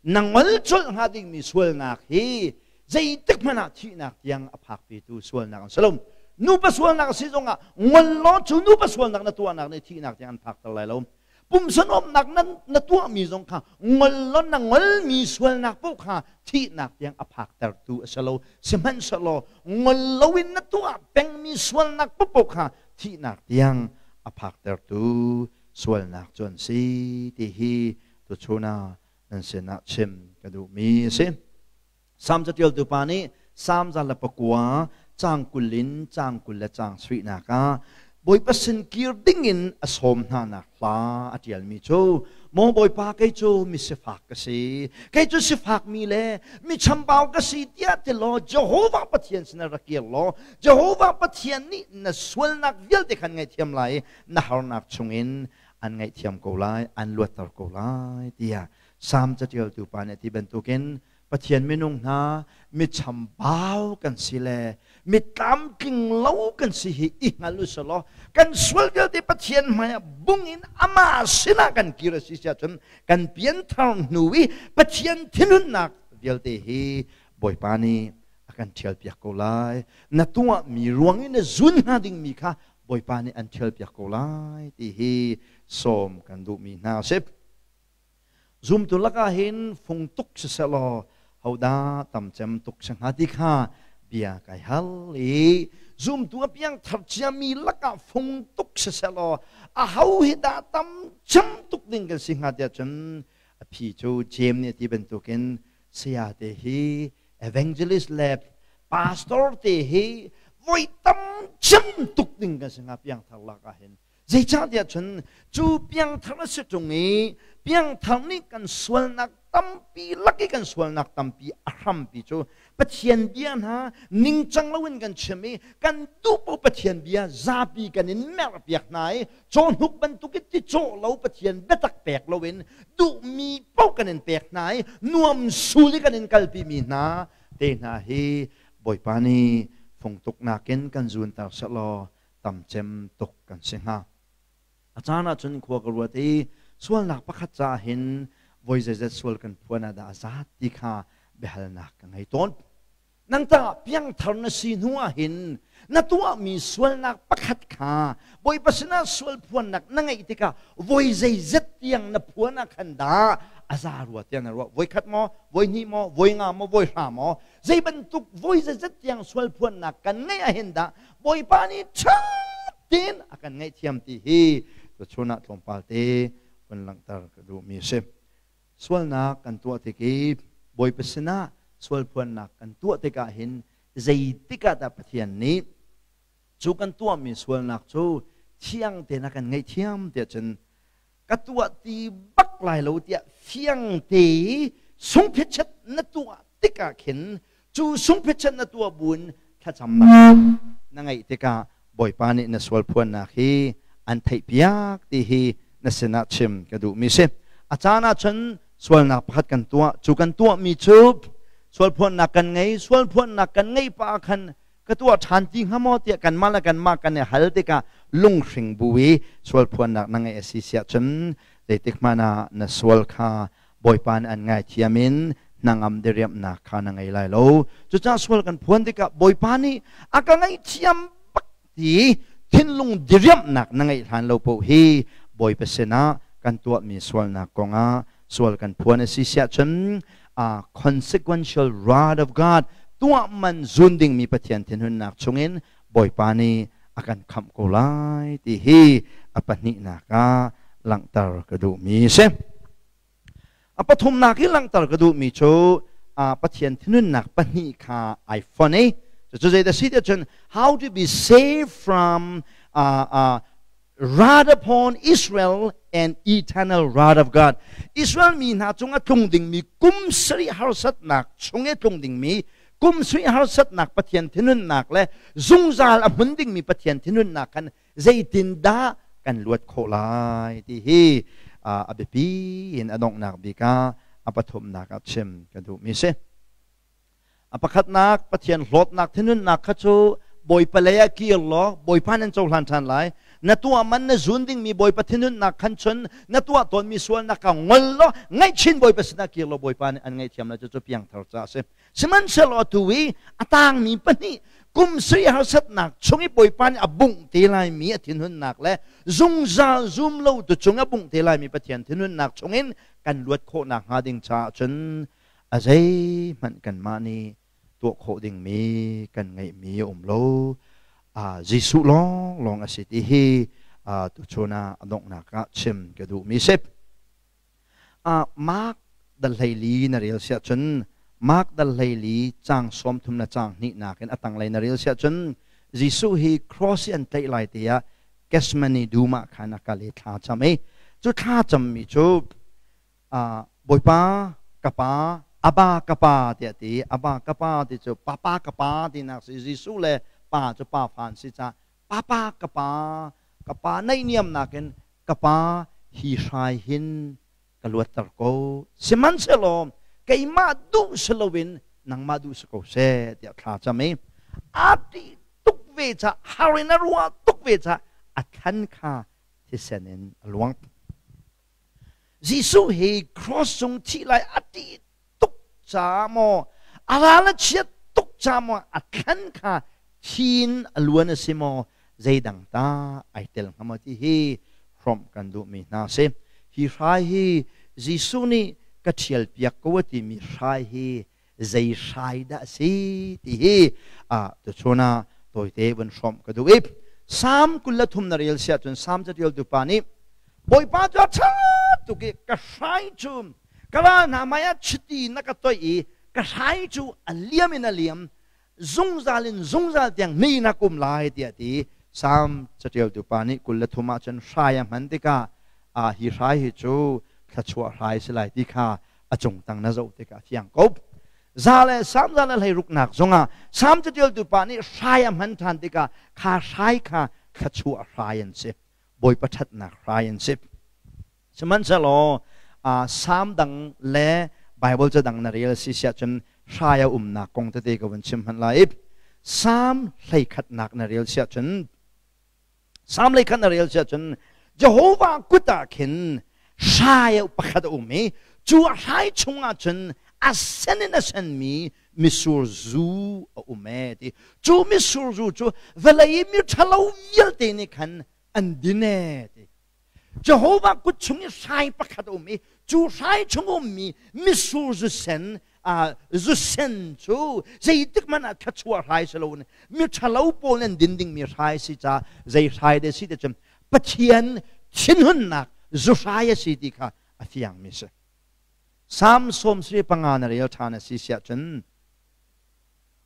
Na ngol colh hnga dingmi sualnak hi zeitik hmanh ah thihnak tiang a phakpitu sualnak an si lo. Nupa sualnak a si zongah ngol law cu nupa sualnak na tuahnak nih thihnak tiang an phakter lai lo. Pumsanuamnak na tuahmi zong kha ngol law na ngolmi sualnak paoh kha thihnak tiang a phaktertu a si lo. Sihmanhsehlaw ngol loin na tuah pengmi sualnak paohpaoh kha thihnak tiang a phaktertu sualnak cu an si ti hi tuchun ah nan sinah chim ka duhmi a si. Salm caṭialtu pa nih Salm 109 caang 20 in caang 20 caang sarihnak ah Bawipa sin kir dingin a sawm hnanak hla a ṭialmi cu, "Maw Bawipa, kei cu misifak ka si, kei cu sifakmi le mi chambau ka si," tiah ti law Jehovah Pathian sinah rak kir law Jehovah Pathian nih na sualnak vialte khan ngaihthiam lai i na harnak chungin an ngaihthiam ko lai, an luatter ko lai, tiah Salm caṭialtu pa nih a ti bantukin, Pathian minung hna, mi chambau kan si le mi tlamtling lo kan si hi i hngal u selaw kan sual vialte Pathian hmaiah bung in amah sinah kan kir a si cun kan pianthar hnu i Pathian thinhunnak vialte hi Bawipa nih a kan ṭhialpiak ko lai. Na tuahmi ruang i na zun hnga dingmi kha Bawipa nih an ṭhialpiak ko lai ti hi sawm kan duhmi hna a si. Zumtu lakah hin fung tuk sisehlaw hodah tamcem tuk si hnga ti kha bia kai hal i, zumtu a piangthar ciami lakah fung tuk sisehlaw a ho hi dah tamcem tuk ding kan si hnga tiah cun, a phi cu Jeim nih a ti bantukin saya te hi, evangelist le pastor te hi voi tam cem tuk ding kan si hnga piangthar lakah hin. Zeicahtiah cun cu piangthar a si ṭung i piangthar nih kan sualnak tampi lak i kan sualnak tampi a hrampi cu Pathian bia hna ningcang loin kan chim i kan duh paoh Pathian bia zapi kan in merhpiak hna i cawhnuk bantuk i ti cawh lo Pathian biatak pek loin duhmi paoh kan in pek hna i nuam sul i kan in kalpimi hna te hna hi Bawipa nih fungtuk nakin kan zunter sehlaw tamcem tuk kan si hnga. A caan ah cun khua ka ruat i sualnak pakhat caah hin voi zeizat sual kan phuan ah dah a zat ti kha biahalnak ka ngei tawn. Nang tah piangthar na si hnu ah hin na tuahmi sualnak pakhat kha Bawipa sinah sual phuannak na ngeih tikah voi zeizat tiang na phuan ah khan dah a za rua tiang na ruah? Voi khat maw, voi hnih maw, voi nga maw, voi hra maw, zei bantuk voi zeizat tiang sual phuannak kan ngeih ah hin dah Bawipa nih ṭha tein a kan ngaihthiam ti hi tuchun ah tlawmpal te hun langhter ka duhmi a si. Sualnak kan tuah tik i Bawipa sinah sual phuannak kan tuah tikah hin zeitik ah dah Pathian nih cu kan tuahmi sualnak cu thiang tein a kan ngaihthiam tiah cun, ka tuah ti bak lai lo tiah fiang te i sungphetchet na tuah tikah khin, cu sungphetchet na tuah buin thlacamnak na ngeih tikah Bawipa nih na sual phuannak hi an theihpiak ti hi na sinah chim ka duhmi si. A caan ah cun sualnak pakhat kan tuah, cu kan tuahmi cu sual phuannak kan ngei, sual phuannak kan ngeih pah ah khan ka tuah ṭhan ti hnga maw tiah kanmah le kanmah kan i hal tikah lunghring bu i sual phuannak na ngeih a si siah cun zeitik hmanh ah na sual kha Bawipa nih an ngaithiam in hnangam diriamhnak kha na ngei lai lo. Cucaah sual kan phuan tikah Bawipa nih a ka ngaihthiam bak ti thinlung diriamhnak na ngeih hlan lo paoh hi Bawipa sinah kan tuahmi sualnak kongah Sual kan phuan a si siah cun consequential wrath of God, tuah man zun dingmi Pathian thinhunnak chungin Bawipa nih a kan khamh ko lai ti hi a pahnihnak ah langhter ka duhmi a si. A pathumnak i langhter ka duhmi cu Pathian thinhunnak pahnih kha ai fon i cucu zeidah si tiah cun how to be saved from wrath upon Israel and eternal wrath of God. Israel mi hna cung a tlung dingmi kum sarih harsatnak chung i tlung dingmi kum sarih harsatnak Pathian thinhunnak le zungzal a hmun dingmi Pathian thinhunnak khan zeitindah kan luat khawh lai ti hi a biapi in a donghnak bik ah a pathumnak ah chim ka duhmi si. A pakhatnak Pathian hlawtnak thinhunnak kha cu Bawipa lei ah kir law Bawipa nan cohlan ṭhan lai. Na tuah man na zun dingmi Bawipa thinhunnak khan cun na tuah tawnmi sualnak kha ngol law ngaihchin Bawipa sinah kir law Bawipa nih an ngaihthiam lai. Cucu piangthar ca a si. Sihmanhsehlaw atu i a tangmi pahnih kum sui harsatnak chung i Bawipa nih a bungh te laimi a thinhunnak le zungzal zum lo tu cung a bungh te laimi Pathian thinhunnak chungin kan luat khawh nakhnga ding caah cun a zeihmanh kanmah nih tuah khawh dingmi kan ngeihmi a um lo. Jesuh lawnglawng a si ti hi tuchun ah a donghnak ah chim ka duhmi si. Mark dal 14 na rel siah cun, Mark dal 14 caang 30 le caang hnihnak in a tanglei na rel siah cun, Jesuh hi cross i an tlaih lai te ah Gethsemane dum ah khan a kal i thla cam i cu thla cammi cu Bawipa ka pa, Abba ka pa tiah ti. Abba ka pa ti cu papa ka pa tinak si. Jesuh le pa cu pa fa an si caah papa ka pa, ka pa naihniamnak in ka pa hi hrai hin ka luatter ko, sihmanhsehlaw keimah duh si loin nangmah duh si ko seh tiah thla cam i a ṭih tuk ve caah, har in a ruah tuk ve caah a thlan kha thisen in a luang. Jesuh hi cross cung thih lai a ṭih tuk caah maw, a ral a chiat tuk caah maw, a thlan kha thin a luan a si maw, zeidang ta ai tel hnga maw ti hi hrawmh kan duhmi hna a si. Hi hrai hi Jesuh nih ka ṭhial piak ko a timi hrai hi zei hrai dah a si ti hi tuchun ah tawite vun hrawmh ka duh i Salm 23 na rel siah cun Salm catialtu pa nih Bawipa cu a ṭha tuk i ka hrai cu ka ral hna hmaiah chiti na ka toih i ka hrai cu a liam in a liam, zungzal in zungzal tiang ni na kum lai tiah ti. Salm catialtu pa nih 23 ah cun hrai a hman tikah hi hrai hi cu thluachuah hrai si lai ti kha a cung tang na zoh tikah a fiang ko. Za le Salm 116 zongah Salm catialtu pa nih hrai a hman ṭhan tikah kha hrai kha thluachuah hrai an si, Bawipa ṭhatnak hrai an si. Sihmanhsehlaw Salm dang le Bible ca dang na rel si siah cun hrai a umnak kong tete ka vun chim hmanh lai. Salm 31 na rel siah cun, Salm 31 na rel siah cun Jehovah kut ah khin hrai pakhat a um i cu a hrai chungah cun a sen in a senmi misur zu a um ee ti. Cu misur zu cu vawlei i mi ṭhalo vialte nih khan an din ee ti. Jehovah kut chung i hrai pakhat a um i cu hrai chung ummi mitsur zu sen zu sen cu zeitik hmanh ah thluachuah hrai si loin mi ṭhalo pawl an din dingmi hrai si ca zei hrai de si te cun Pathian thinhunnak zu hrai a si ti kha a fiangmi si. Salm 75 na rel ṭhan a si siah cun,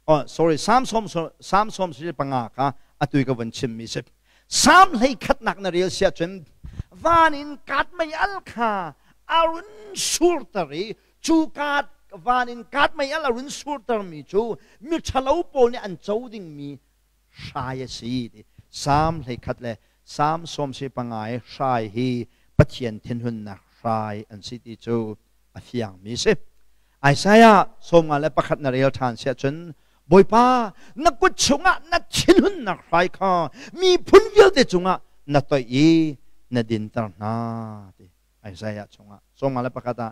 oh sorry, Salm Salm 75 kha atu ka vun chimmi si. Salm 31 na rel siah cun van in kat mei al kha a run surter i cu kat van in kat mei al a run surtermi cu mi ṭhalo pawl nih an co dingmi hrai a si ti. Salm 31 le Salm 75 i hrai hi Pathian thinhunnak hrai an si ti cu a fiangmi si. Isaiah 51 na rel ṭhan siah cun Bawipa, na kut chungah na thinhunnak hrai kha miphun vialte cungah na toih i na dinter hna ti Isaiah chungah 51 ah.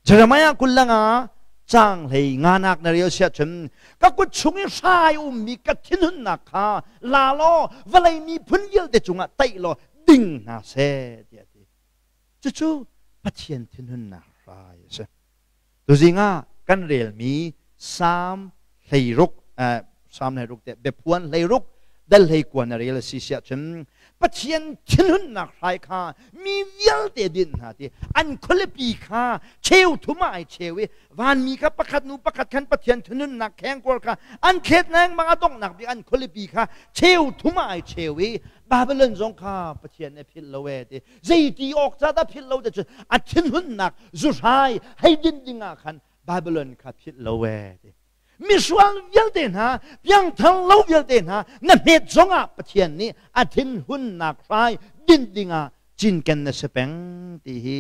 Jeremiah 25 caang 35 na rel siah cun ka kut chung i hrai ummi ka thinhunnak kha la law vawlei miphun vialte cungah taih law ding hna seh tiah ti. Cucu Pathian thinhunnak. hrai a si. Tuzing ah kan relmi Salm 16, Salm 16 te biaphuan 16 dal 19 na rel a si siah cun Pathian thinhunnak hrai kha mi vialte din hna ti an khualipi kha cheu thum ah ai cheu i vanmi kha pakhat nu pakhat khan Pathian thinhunnak khengkuar kha an thlet lengmang a donghnak bik an khualipi kha cheu thum ah ai cheu i Babylon zong kha Pathian nih philh lo e ti zeiti awk ca dah philh lo te cun a thinhunnak zuhrai hei din ding ah khan Babylon kha philh lo e ti misual vialte hna piangthar lo vialte hna na hmet zongah Pathian nih a thinhunnak hrai din dingah cinken na si peng ti hi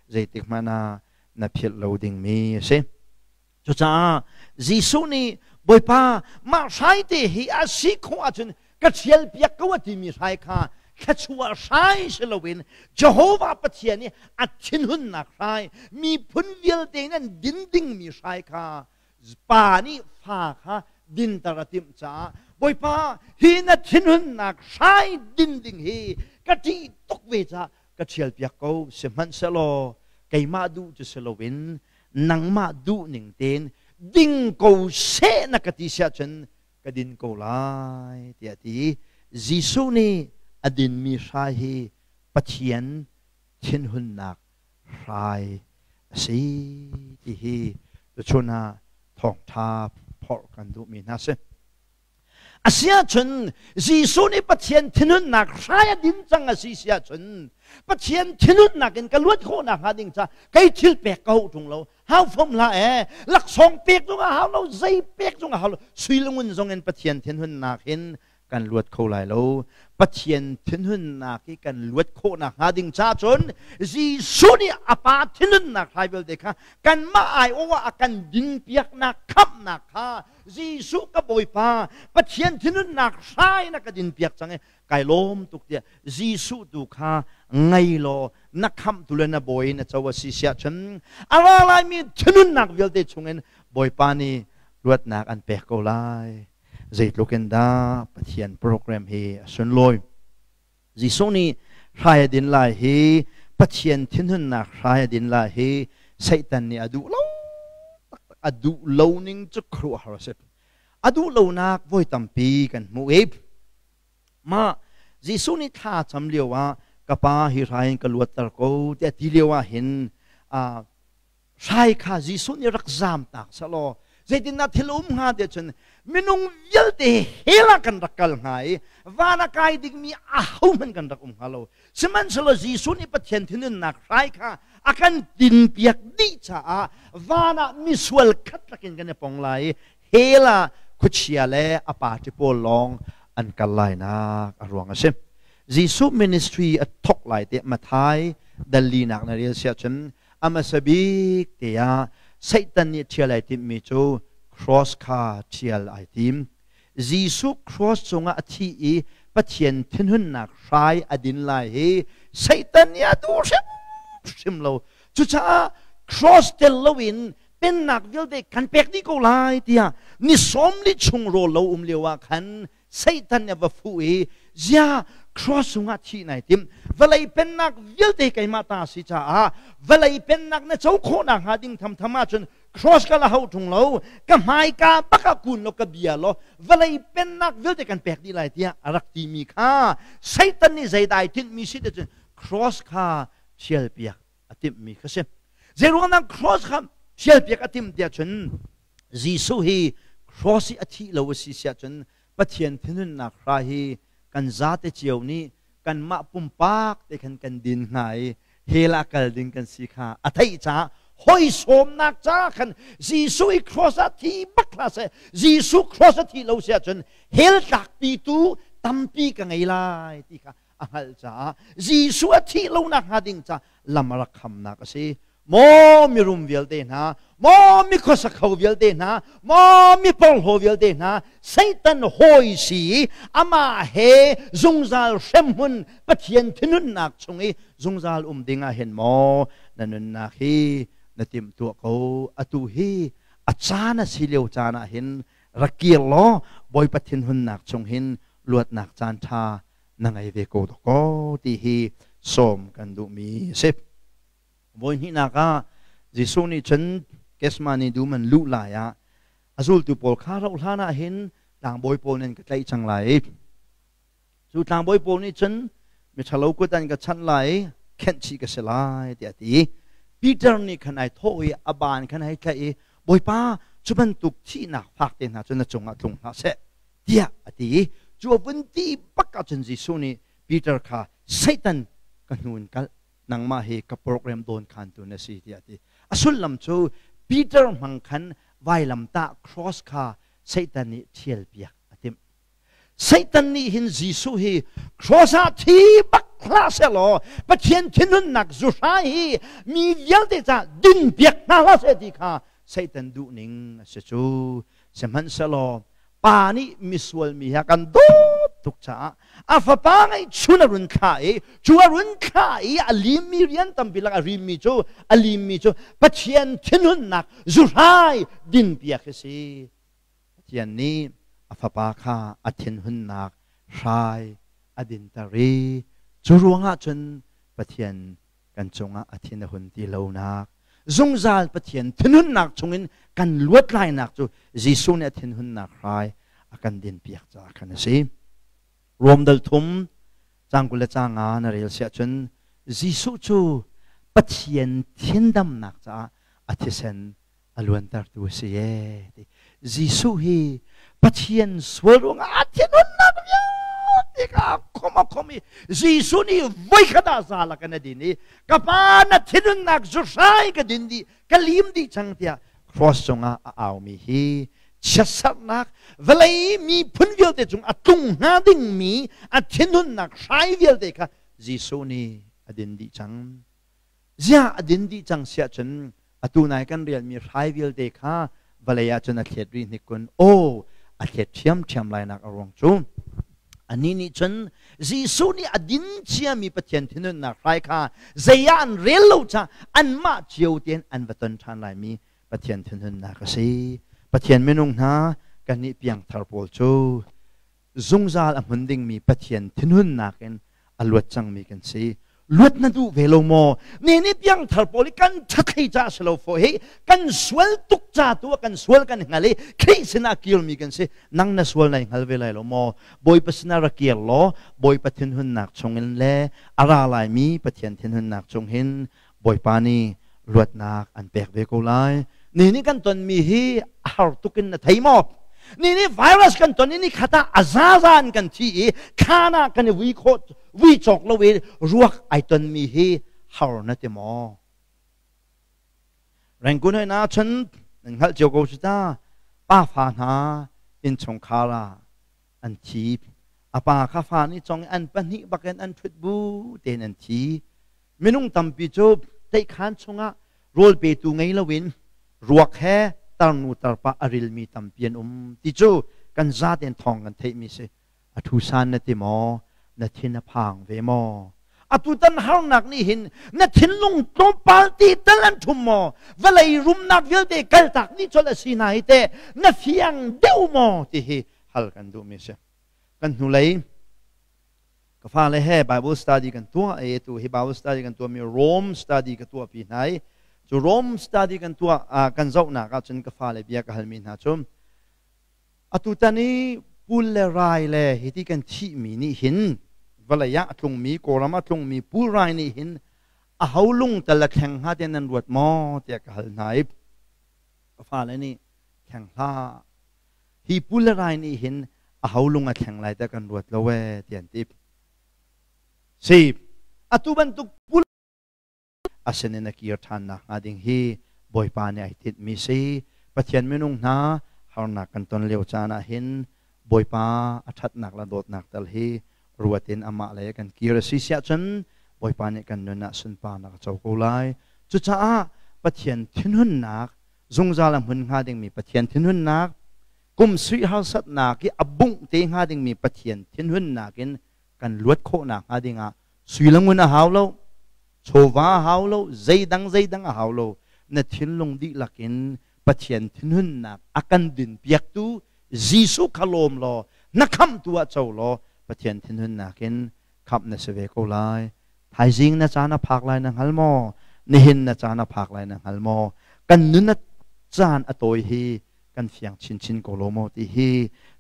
zeitik hmanh ah na philh lo dingmi a si. Cucaah Jesuh nih Bawipa mah hrai te hi a si khawh ahcun ka ṭhial piak ko a timi hrai kha thluachuah hrai si loin Jehovah Pathian i a thinhunnak hrai miphun vialte in an din dingmi hrai kha pa nih fa kha dinter a timh caah Bawipa hi na thinhunnak hrai din ding hi ka ṭih tuk ve caah ka ṭhial piak ko sihmanhsehlaw keimah duh cu si loin nangmah duh ning tein ding ko seh na ka ti siah cun ka din ko lai tiah ti. Jesuh nih a dinmi hrai hi Pathian thinhunnak hrai a si ti hi tuchun ah thawngṭha phorh kan duhmi hna si. Asiahcun Jesuh nih Pathian thinhunnak hrai a din cang a si siahcun Pathian thinhunnak in ka luat khawh nakhnga ding ca kei thil pek ka hau ṭung lo hau fom hlah e laksawng pek zong a hau lo zei pek zong a hau lo sui le ngun zong in Pathian thinhunnak hin kan luat kho lai lo. Pathian thinhunnak i kan luat khawh nakhnga ding ca cun Jesuh nih a Pa thinhunnak hrai vialte kha kanmah aiawh ah a kan dinpiaknak khamhnak kha Jesuh ka Bawipa Pathian thinhunnak hrai na ka dinpiak cang i kai lawm tuk tiah Jesuh tu kha ngei law na khamhtu le na bawi na co a si siah cun a ra laimi thinhunnak vialte chungin Bawipa nih luatnak an pek ko lai. Zeitluk in dah Pathian program hi a sunlawi. Jesuh nih hrai a din lai hi Pathian thinhunnak hrai a din lai hi Satan nih a duh lo a duh lo ning cu khuaruahhar a si. A duh lonak voi tampi kan hmuh i mah Jesuh nih thla cam lio ah ka pa hi hrai in ka luatter ko tiah ti lio ah hin hrai kha Jesuh nih rak zamtak selaw zeitindah thil um hnga tiah cun minung vialte hell ah kan rak kal hnga i van a kai dingmi ahohmanh kan rak um hnga lo. Sihmanhsehlaw Jesuh nih Pathian thinhunnak hrai kha a kan tinpiak dih caah van ah misual khat lakin kan i pong lai i hell ah khuachia le a party pawl lawng an kal lainak a ruang a si. Jesuh ministry a thok lai te Matthai dal linak na rel siah cun A hmasa bik te ah Satan nih ṭhial ai timhmi cu cross kha ṭhial ai tim. Jesuh cross cungah a thi i Pathian thinhunnak hrai a din lai hi Satan nih a duh hrimhrim lo. Cucaah cross tel loin pennak vialte kan pek dih ko lai tiah ni 40 chung rawl lo um lio ah khan Satan nih a va fuh i zia cross cungah thih nai tim vawlei pennak vialte keimah ta si caah vawlei pennak na co khawh nakhnga ding thamtham ahcun cross ka la hau ṭung lo ka hmaika bak ah kun law ka bia law vawlei pennak vialte kan pek dih lai tiah a rak timi kha Satan nih zeidah ai tinhmi si ti cun cross kha thialpiak a timhmi kha si. Zeiruang dah cross kha thialpiak a timh tiah cun Jesuh hi cross i a thih lo a si siah cun Pathian thinhunnak hra hi kan zate cio nih kanmah pumpak te khan kan din hnga i hell ah kal ding kan si kha a theih caah hoi sawmnak ca khan Jesuh i cross ah thi bak hlah seh Jesuh cross a thih lo siah cun hell tlakpi tu tampi ka ngei lai ti kha a hngalh caah Jesuh a thih lo nak hnga ding ca lam a rak khamnak a si. Maw mirum vialte hna, maw mi khuasakho vialte hna, maw mi porhlaw vialte hna, Satan hawi si i amah he zungzal hremhmun Pathian thinhunnak chung i zungzal um ding ah hin maw na nunnak hi na timhtuah ko. Atu hi a caan a si lio caan ah hin rak kir law Bawipa thinhunnak chung hin luatnak caan ṭha na ngei ve ko dawkaw ti hi sawm kan duhmi a si. Voi hnihnak ah Jesuh nih cun Gethsemane dum an luh lai ah a zultu pawl kha rauh hlan ah hin tlangbawi pawl nih an ka tlaih cang lai i cu tlangbawi pawl nih cun miṭhalo kut an ka chanh lai i khenh chih ka si lai tiah a ti. Peter nih khan ai thawh i a baan khan hei tlaih i Bawipa cu bantuk thihnak fak te hna cu na cungah tlung hlah seh tiah a ti i cu a vun ti bak ahcun Jesuh nih Peter kha Satan ka hnu in kal nangmah hi ka program dawn khantu na si tiah a ti. A sullam cu Peter hmang khan vailamtah cross kha Satan nih ṭhialpiak a timh. Satan nih hin Jesuh hi cross ah thi bak hlah sehlaw Pathian thinhunnak zuhrai hi mi vialte ca din piak hna hlah seh ti kha Satan duhning a si cu. Sihmanhsehlaw pa nih misual mi hi a kan dawt tuk caah a fapa ngeihchun a run thlah i cu a run thlah i a limmi rian tampi lak a rimmi cu a limmi cu Pathian thinhunnak zuhrai dinpiak hi si. Pathian nih a fapa kha a thinhunnak hrai a dinter i cu ruangah cun Pathian kan cungah a thin a hun ti lonak zungzal Pathian thinhunnak chungin kan luat lainak cu Jesuh nih a thinhunnak hrai a kan dinpiak caah khan a si. Rom dal thum cang 20 le cang nga na rel siah cun Jesuh cu Pathian thindamnak caah a thisen a luantertu a si ee ti. Jesuh hi Pathian sual ruangah a thinhunnak vialte kha a khom a khom i Jesuh nih voikhat ah za lak in a din i ka pa na thinhunnak zuhrai ka din dih ka lim dih cang tiah cross cungah a aumi hi chiatserhnak vawlei miphun vialte cung a tlung hnga dingmi a thinhunnak hrai vialte kha Jesuh nih a din dih cang. Ziah a din dih cang siah cun atu nai kan rialmi hrai vialte kha vawlei ah cun a thlet rih hnik kun aw a thlet ṭhiamṭhiam lainak a ruang cu anih nih cun Jesuh nih a din ciami Pathian thinhunnak hrai kha zei ah an rel lo caah anmah cio tein an va ton ṭhan laimi Pathian thinhunnak a si. Pathian minung hna kannih piangthar pawl cu zungzal a hmun dingmi Pathian thinhunnak in a luat cangmi kan si. Luat na duh ve lo maw? Ne nih piangthar pawl i kan ṭhathlei ca si lo fo hi kan sual tuk ca tu ah kan sual kan hngal i Khrih sinah kirmi kan si. Nang na sual nai hngal ve lai lo maw? Bawipa sinah ra kir law Bawipa thinhunnak chungin le a ra laimi Pathian thinhunnak chung hin Bawipa nih luatnak an pek ve ko lai. Ni nih kan tonmi hi a har tuk in na thei maw? Ni nih virus kan ton i ni khat ah a zaza in kan thi i thlan ah kan i vui khawh vui cawk lo i ruak ai tonmi hi har na ti maw? Rangoon hoi na chun nan hngalh cio ko si ta pa fa hna innchungkhar ah an thi a pa kha fa nih cong i an pahnih bakin an ṭhut bu tein an thi Minung tampi cu tlaihkhan chungah rawl petu ngei loin ruak he tarnu tarpa a rilmi tampi an um ti cu kan zaten thawng kan theihmi si. A ṭhusan na ti maw? Na thin a phang ve maw? Atutan harnak nih hin na thinlung tlawmpal ti tal an ṭhum maw? Vawlei rumnak vialte kaltak dih colh a si hna hi teh na fiang deuh maw ti hi hal kan duhmi si. Kan hnulei Ka fale he Bible study kan tuah i tu hi Bible study kan tuahmi Rome study ka tuahpi hna i cu Rome study kan tuah kan zohnak ahcun ka fale bia ka halmi hna cu atutan i pul le rai le hiti kan thihmi nih hin vawlei ah a tlungmi Kawlram ah a tlungmi pul rai nih hin a ho lung tal a thleng hnga tiah nan ruat maw tiah ka hal hna i ka fale nih thleng hlah hi pul le rai nih hin a ho lung a thleng lai tiah kan ruat lo ee ti an ti. Si, atu bantuk pul a sinin a kir ṭhan nakhnga ding hi Bawipa nih ai tinhmi si. Pathian minung hna harnak kan ton lio caan ah hin Bawipa a ṭhatnak le dawtnak tal hi ruat in amah lei kan kir a si siah cun Bawipa nih kan nun ah sunparnak a co ko lai. Cucaah Pathian thinhunnak zungzal a hmun hnga dingmi Pathian thinhunnak kum sui harsatnak i a bungh te hnga dingmi Pathian thinhunnak in kan luat khawhnak hnga dingah sui le ngun a hau lo, chawva a hau lo, zeidang zeidang a hau lo. Na thinlung dihlak in Pathian thinhunnak a kan dinpiaktu Jesuh kha lawm law na khamhtu ah co law Pathian thinhunnak in khamh na si ve ko lai. Thaizing na caan a phak lai na hngal maw? Nihin na caan a phak lai na hngal maw? Kan nun a caan a tawi hi kan fiang chinchin ko lo maw ti hi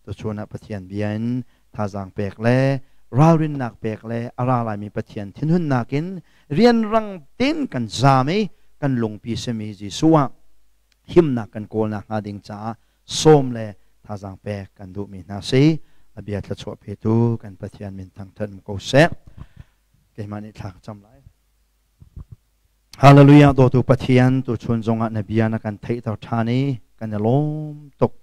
tuchun ah Pathian bia in thazaang pek le ralrinnak pek le a ra laimi Pathian thinhunnak in rianrang tein kan zaam i kan lungpi simi Jesuh ah himnak kan kawlnak hnga ding caah sawm le thazaang pek kan duhmi hna si. A bia thluachuah petu kan Pathian min thangṭhat um ko seh. Keimah nih thla ka cam lai. Hallelujah dawtu Pathian tuchun zongah na bia na kan theihter ṭhan i kan i lawm tuk.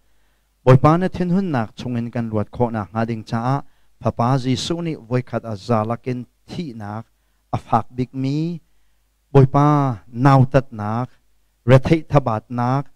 Bawipa na thinhunnak chungin kan luat khawhnak hnga ding caah Fapa Jesuh nih voikhat a zalak in thihnak a fak bikmi Bawipa nautatnak, retheih thabatnak,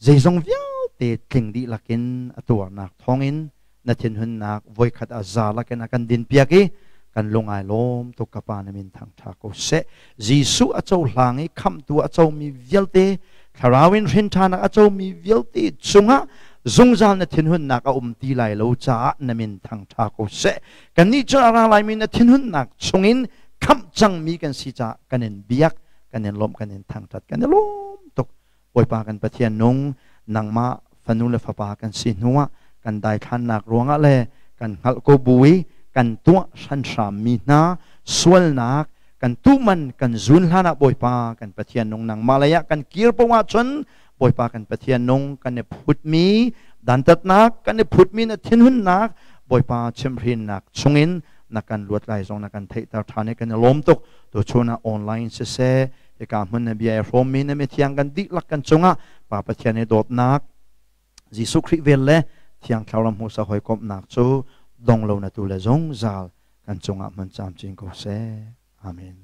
zeizong vialte tling dihlak in a tuarnak thawngin na thinhunnak voikhat a za lakin a kan dinpiak i kan lung ai lawm tuk. Ka Pa, na min thangṭha ko seh. Jesuh a cohlang i khamhtu a comi vialte, thlarau in hrinṭhanak a comi vialte cungah zungzal na thinhunnak a um ti lai lo caah na min thangṭha ko seh. Kannih cu a ra laimi na thinhunnak chungin khamh cangmi kan si caah kan in biak, kan in lawmh, kan in thangṭhat, kan i lawm tuk. Bawipa kan Pathian nung, nangmah fanu le fapa kan si hnuah kan daithlannak ruangah le kan hngalh ko bu i kan tuah hranhrammi hna sualnak kan tuman kan zun hlanah, Bawipa kan Pathian nung, nangmah lei ah kan kir poah ahcun, Bawipa kan Pathian nung, kan i phutmi dantatnak, kan i phutmi na thinhunnak, Bawipa, chimhrinnak chungin na kan luat lai zong na kan theihter ṭhan i kan i lawm tuk. Tuchun ah online siseh, hika hmun na bia i hrawmmi na mithiang kan dihlak kan cungah Pa Pathian i dawtnak, Jesuh Khrih vel le Thiang Thlarau hmusa hawikomhnak cu dong lo na tu le zungzal kan cungah hman camcin ko seh. Amen.